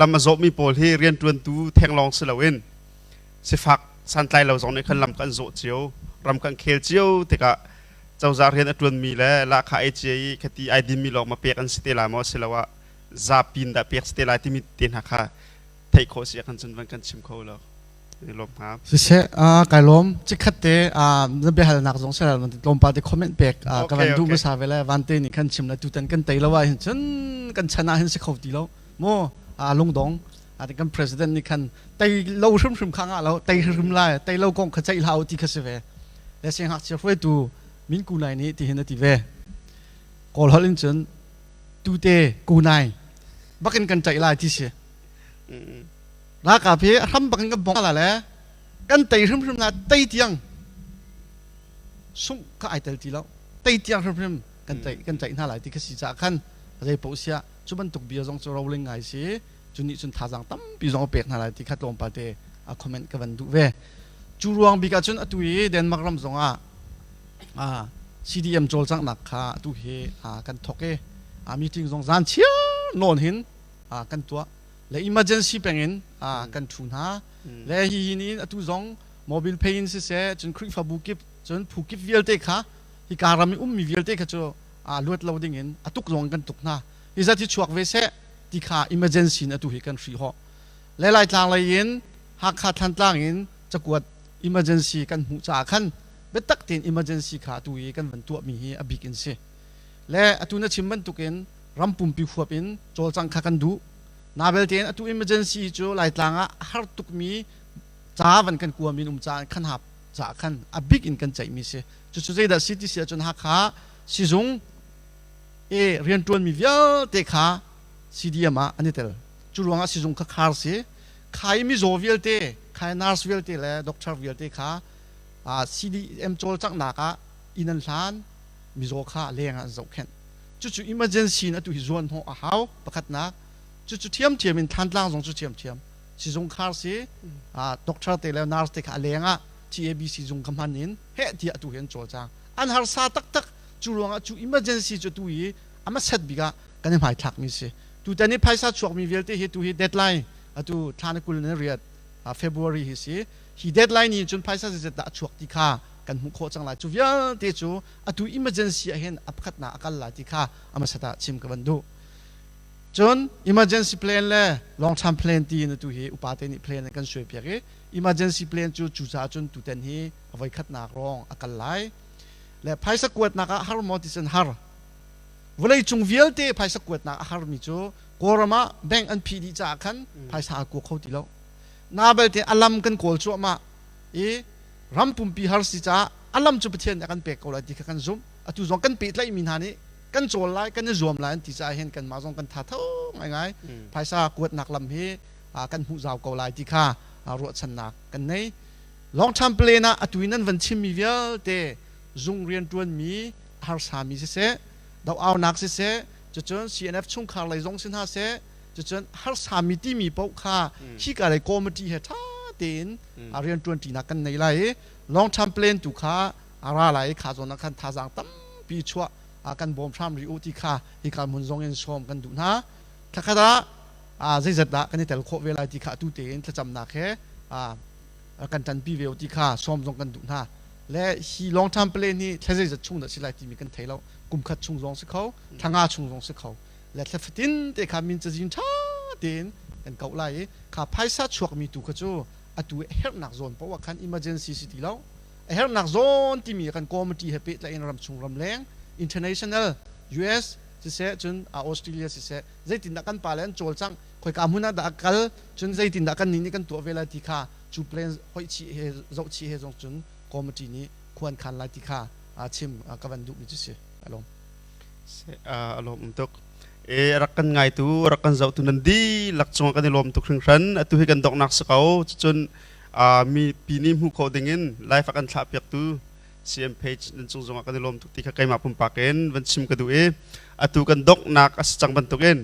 lam a zawhmi pawl hi rian ṭuantu theng lawng si loin sifak santlai lo zong nih khan lam kan zawh cio, ram kan khel cio tikah cozah rian a ṭuanmi le lahkhah ei cia i khati ai dinmi lawng ma pek an si te lai maw, asiloah zapi in dah pek si te lai timi te hna kha theih khawh si ahkhan cun van kan chim kho lo. Lawm hnga. Siseh, kai lawm. Chikkhat te na biahalnak zong sel tlawmpal te comment pek ka van duh hmasa ve le vante nih khan chim le tutan kan tei lo ah hin cun kan chan ah hin si kho ti lo mu lungdong kan president nih khan tei lo hrimhrim kha ngah lo, tei hrimhrim lai, tei lo kong kha ceih hlah u ti kha si ve le siangngakchia hruaitu Min Ku Nai nih ti hin a ti ve. Kawl holh in cun tute ku nai bakin kan ceih lai ti si. Ralkap hi a hram bakin kan bong la le kan tei hrimhrim la, tei tiang sungh kha ai tel ti lo, tei tiang hrimhrim kan tei kan tlaih hna lai ti kha si caah khan zei paoh siah cu bantuk bia zong cu roling ngai si. Cu nih cun thazaang tampi zong a pek hna lai ti kha tlawmpal te a comment ka van duh ve. Cu ruang bik ah cun atu i Denmark ram zong ah CDM cawlcanghnak kha atu hi kan thawk i meeting zong zan chiar nawn hin kan tuah le emergency peng in kan ṭhu hna le hi hi ni atu zong mobile pay in siseh, cun Khrihfabu kip, cun phu kip vialte kha hika ram i ummi vialte kha cu luat lo ding in a tuk zong kan tuk hna. Hi zat hi chuak ve seh ti kha emergency in atu hi kan hrih hawh le Laitlang lei in Hakha Thantlang in cakuat emergency kan hmuh caah khan biatak tein emergency kha atu i kan van tuahmi hi a bik in si. Le atu na chim bantukin ram pumpi huap in cawlcang kha kan duh na belte in atu emergency cu Laitlang ah har tukmi ca van kan kuami um caah khan hap caah khan a bik in kan ceihmi si. Cucu zeidah si ti si ahcun Hakha sizung e rianṭuanmi vialte kha CDM ah an i tel. Cu ruangah sizung kha khar si. Khai mizaw vialte, khai nurse vialte le doctor vialte kha CDM cawlcanghnak ah inn an hlan, mizaw kha leng ah an zohkhenh. Cucu emergency in atu hi zuan hnawh a hau pakhatnak. Cucu ṭhiamṭhiam in Thantlang zong cu ṭhiamṭhiam. Sizung khar si, doctor te le nurse te kha a leng ah TABC zung kha hman in heh tiah atu hi an cawlcang. An harsa taktak. Cu ruangah cu emergency cu atu hi a hmasat bik ah kan i hmaithlakmi si. Tutan i phaisa chuakmi vialte hi tu hi deadline atu thla ni 28 February hi si. Hi deadline ni cun phaisa zeizat dah a chuak ti kha kan hmuh khawh cang lai. Cu vialte cu atu emergency ah hin a pakhatnak a kal lai ti kha a hmasat ah chim ka van duh. Cun emergency plan le long term plan ti in atu hi upate nih plan an kan suaipiak i emergency plan cu cucaah cun tutan hi a voikhatnak rong a kal lai. Le phaisa kuatnak ah har maw ti cun har. Vawlei cung vialte phaisa kuatnak a harmi cu Kawlram ah bank an phih dih caah khan phaisa aa kua kho ti lo. Na belte a lam kan kawl cuahmah i ram pumpi har si caah a lam cu Pathian nih a kan pek ko lai ti kha kan zumh. Atu zong kan pehtlaihmi hna nih kan cawl lai, kan i zuam lai an ti caah hin kanmah zong kan tha tho ngaingai. Phaisa kuatnak lam hi kan hmuh zau ko lai ti kha ruahchannak kan nei. Long term plan ah atu in nan van chimmi vialte zung rianṭuanmi harsami siseh, doh-aunak siseh, cucun CNF chungkhar lei zong si hna seh, cucun harsami timi paoh kha khika lei committee he ṭha tein rianṭuanṭinak kan nei lai i long term plan tu kha a ra lai i kha zawn ah khan thazaang tampi chuah kan bawm hram rih u ti kha hika hmun zong in sawm kan duh hna. Thlakhat ah zeizat dah kan i tel khawh ve lai ti kha atu tein thlacamnak he kan ṭanpi ve u ti kha sawm zong kan duh hna. Le hi long term plan hi thla zeizat chung dah si lai timi kan thei lo. Kum khat chung zong si kho, thla nga chung zong si kho. Le thla fatin te kha min cazin ṭha tein kan koh lai i kha phaisa chuakmi tu kha cu atu herhnak zawn paoh ah khan emergency si ti lo. A herhnak zawn timi kan committee he pehtlaih in ramchung ramleng international US siseh cun Australia siseh zeitindah kan pale an cawlcangh khoika hmun ah dah a kal cun zeitindah kan nih nih kan tuah ve lai ti kha cu plan hoih chih he zoh chih he zong cun committee nih khuan khan lai ti kha chim ka van duhmi cu si alom. Alom um tuk. E rak kan ngaitu rak kan zohtu nan dihlak cungah kan i lawm tuk hringhran. Atu hi kan donghnak si ko. Cun mi pi nih hmuh khawh dingin live a kan thlah piaktu CM page nan cung zongah kan i lawm tuk ti kha keimah pumpak in van chim ka duh i atu kan donghnak a si cang bantukin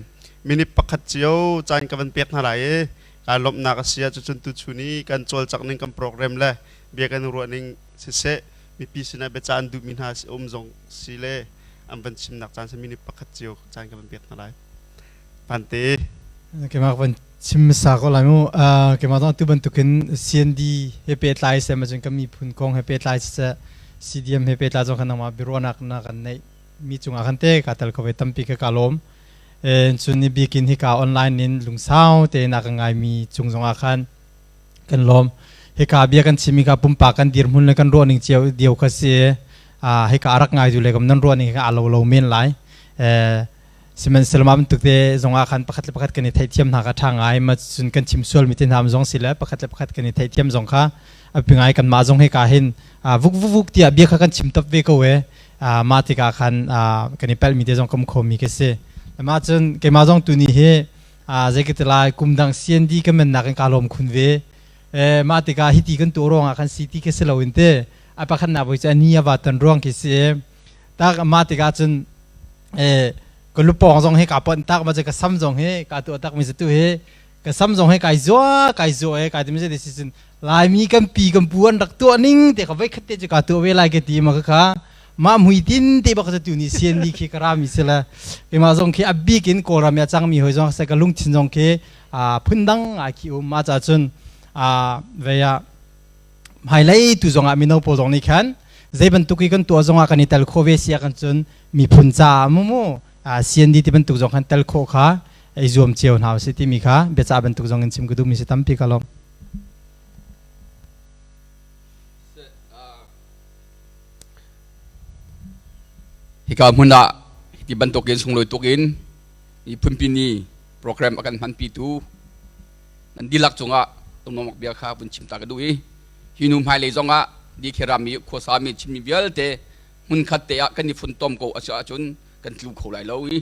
minute pakhat cio caan ka van pek hna lai i kaa lawmhnak a si ah cucun tuchun i kan cawlcangh ning kan program le bia kan ruah ning siseh mipi sinah biacah an duhmi hna um zong si le an van chimnak caan si minute pakhat cio caan ka van pek hna lai. Pante. Keimah van chim hmasa ko lai mu. Keimah zong tu bantukin CND he pehtlai seh ma cun kan miphun kong he pehtlai siseh CDM he pehtlai zong khan nangmah biaruahnak na kan neih mi cungah khan te ka tel ko ve tampi ka ka lawm. Cun ni bikin hika online in lungsau tein a ka ngaimi cung zongah khan kan lawm. Hika bia kan chimmi kha pumpak kan dirhmun le kan ruahning cio dio kha si. Hika a rak ngai du le kam nan ruahning kha a lo lo men lai. Sihmanhsehlaw mah bantuk te zongah khan pakhat le pakhat kan i theihthiam hna kha ṭha ngai. Ma cun kan chim sualmi te hna zong si le pakhat le pakhat kan i theihthiam zong kha a pi ngai. Kanmah zong hika hin vuk vuk vuk tiah bia kha kan chim top ve ko e. Mah tikah khan kan i palhmi te zong kam khomi ka si. Mah cun keimah zong tuni hi zei ka ti lai, kum dang CND ka mennak in ka lawm khun ve. Mah tikah hiti kan tuah ruangah khan si ti ka si loin te a pakhatnak voi cu a ni a va ton ruang khi si. Tak mah tikah cun ka lupawng zong hi ka pon tak ma ka sam zong hi ka tuah tak mi tu hi ka sam zong hi kai zua kai zua e kai ti mi si cun Laimi kan pi kan pu an rak tuah ning te ka voi khat te cu ka tuah ve lai ka ti ma ka kha mah mui tin te bak tu ni sian ni khi ka ra mi sila keimah zong khi a bik in Kawlram ya cang mi hoi zong se ka lungthin zong khi phundang ai khi um ma cha cun ve ya hmailei tu zong ah mino pawl zong nih khan zei bantuk i kan tuah zong ah kan i tel khawh ve sia kan cun miphun caah mu mu CND ti bantuk zong khan tel khawh kha i zuam cio hna usih timi kha biacah bantuk zong in chim ka duhmi si tampi ka lawm. Hika hmun ah hi bantukin sunglawi tuk in miphunpi ni program a kan hmanpitu nan dihlak cungah lungnuamnak bia kha vun chim ta ka duh i hi hnu hmailei zongah Dikhi mi khuasa mi Chinmi vialte hmunkhat te ah kan i funtom ko a si ahcun kan tlu kho lai lo i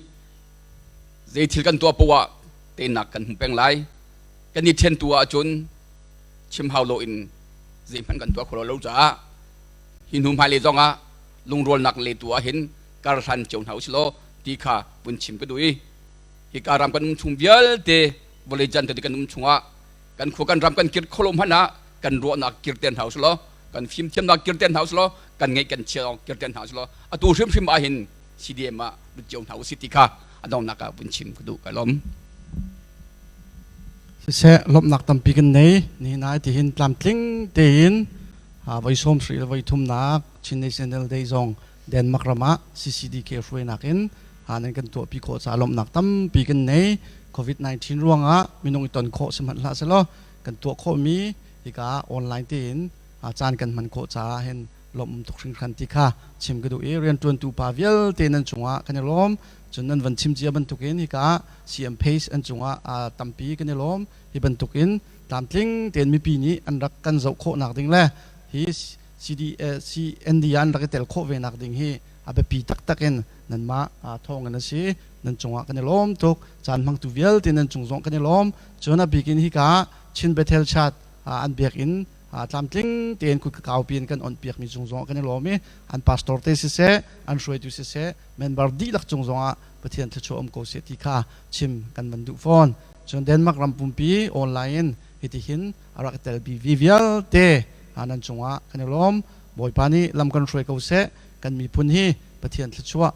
zei thil kan tuah poah teinak kan hmu peng lai. Kan i ṭhen tu ahcun chim hau loin zeihmanh kan tuah kho lo caah hi hnu hmailei zongah lungrualnak le tu ah hin kar hlan cio hna usih law. ti kha vun chim ka duh i hika ram kan um chung vialte vawlei jan te kan um chungah kan khua kan ram kan kir kholo hmanh ah kan ruahnak kirter hna usih law kan fimthiamnak kirter hna usih law kan ngeih kan chia kirter hna usih law atu hrimhrim ah hin CDM ah lut cio hna usih ti kha a donghnak ah vun chim ka duh ka lawm. Siseh lawmhnak tampi kan nei nihin ah tihin tlamtling tein voi sawm sri le voi thumnak Chin National Day zong Denmark ram ah CCDK hruainak in nan kan tuahpi khawh caah lawmhnak tampi kan nei. COVID-19 ruangah minung i ton khawh si hmanh hlah selaw kan tuah khawhmi hika online tein caan kan hman khawh caah hin lawmh tuk hringhran ti kha chim ka duh i rianṭuantu pa vialte nan cungah kan i lawm. Cun nan van chim cia bantukin hika CM Pace an cungah tampi kan i lawm. Hi bantukin tlamtling tein mipi nih an rak kan zoh khawhnak ding le hi CD, CND ah an rak i tel khawh ve nak ding hi a biapi taktak in nanmah thawng in a si. Nan cungah kan i lawm tuk. Caan hmangtu vialte nan cung zong kan i lawm. Cun a bik in hika Chin Bethel Church an biakinn tlamtling tein kut ka kaupi in kan on piakmi cung zong kan i lawm i an pastor te siseh, an hruaitu siseh, member dihlak cung zongah Pathian thluachuah um ko seh ti kha chim kan van duh fawn. Cun Denmark ram pumpi online in hitihin a rak i tel bi vialte nan cungah kan i lawm. Bawipa nih lam kan hruai ko seh. Kan miphun hi Pathian thluachuah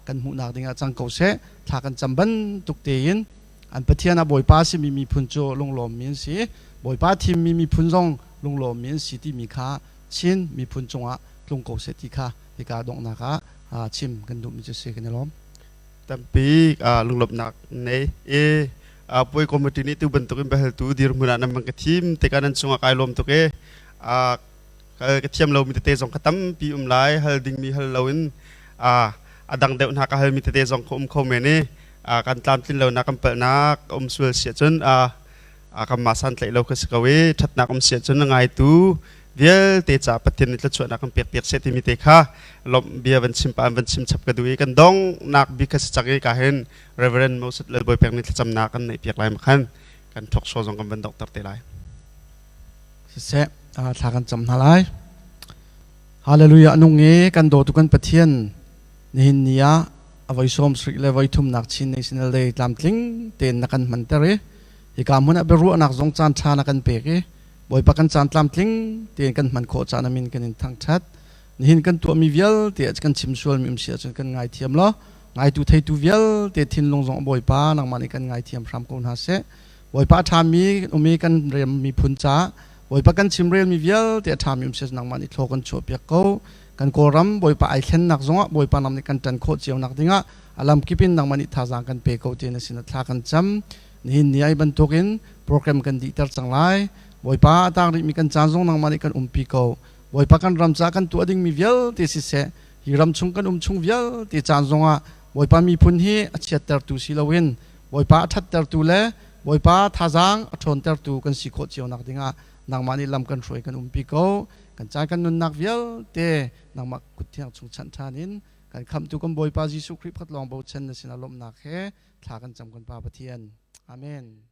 kan hmuhnak dingah cang ko seh. Thla kan cam bantuk tein an Pathian ah Bawipa a simi miphun cu lunglawmmi an si. Bawipa thimmi miphun zong lunglawmmi an si timi kha Chin miphun cungah tlung ko seh ti kha hika donghnak ah chim kan duhmi cu si. Kan i lawm. Tampi lunglawmhnak nei i puai committee nih tu bantukin biahaltu dirhmun ah nan bang ka thim tikah nan cungah kai lawm tuk i ka thiam lomi tete zong ka tampi um lai. Hal dingmi hal loin a dang deuh hna ka halmi tete zong ka um kho men i kan tlamtlin lonak kan palhnak um sual si ahcun kanmah santlaih lo ka si ko i ṭhatnak um si ahcun a ngaitu vialte ca Pathian nih thluachuahnak kan pek piak seh timi te kha lawmh bia van chim pa van chim chap ka duh i kan donghnak bik kha si cang i ka hin Reverend Moses Lalbawi pek nih thlacamnak kan neih piak lai ma khan kan talk show zong kan van dokter te lai. Siseh, thla kan cam hna lai. Hallelujah nung i kan dawtu kan Pathian nihin ni ah a voi sawm srik le voi thumnak Chin National Day tlamtling tein na kan hmanter i hika hmun ah biaruahnak zong caan ṭha na kan pek i Bawipa kan caan tlamtling tein kan hman khawh caan amin kan in thangṭhat. Nihin kan tuahmi vialte ah kan chim sualmi um si ahcun kan ngaithiam law ngaitu theitu vialte thinlung zong Bawipa nangmah nih kan ngaithiam hram ko hna seh. Bawipa a ṭhami um i kan rem miphun caah Bawipa kan chimrelmi vialte a ṭhami um si ahcun nangmah nih thlaw kan chuahpiak ko. Kan Kawlram Bawipa ai thlennak zongah Bawipa nang nih kan ṭan khawh cio nak dingah a lamkip in nangmah nih thazaang kan pe ko ti na sin ah thla kan cam. Nihin ni ai bantukin program kan dihter cang lai. Bawipa a tang rihmi kan caan zong nangmah nih kan umpi ko. Bawipa kan ram caah kan tuah dingmi vialte siseh, hi ram chung kan um chung vialte caan zongah Bawipa miphun hi a chiattertu si loin Bawipa a ṭhattertu le Bawipa thazaang a ṭhawntertu kan si khawh cio nak dingah nangmah nih lam kan hruai kan umpi ko. Kan caan kan nunnak vialte nangmah kut thiang chung chanh ṭhan in kan khamhtu kan Bawipa Jesuh Khrih pakhat lawng bochan na sinah lawmhnak he thla kan cam kan Pa Pathian. Amen.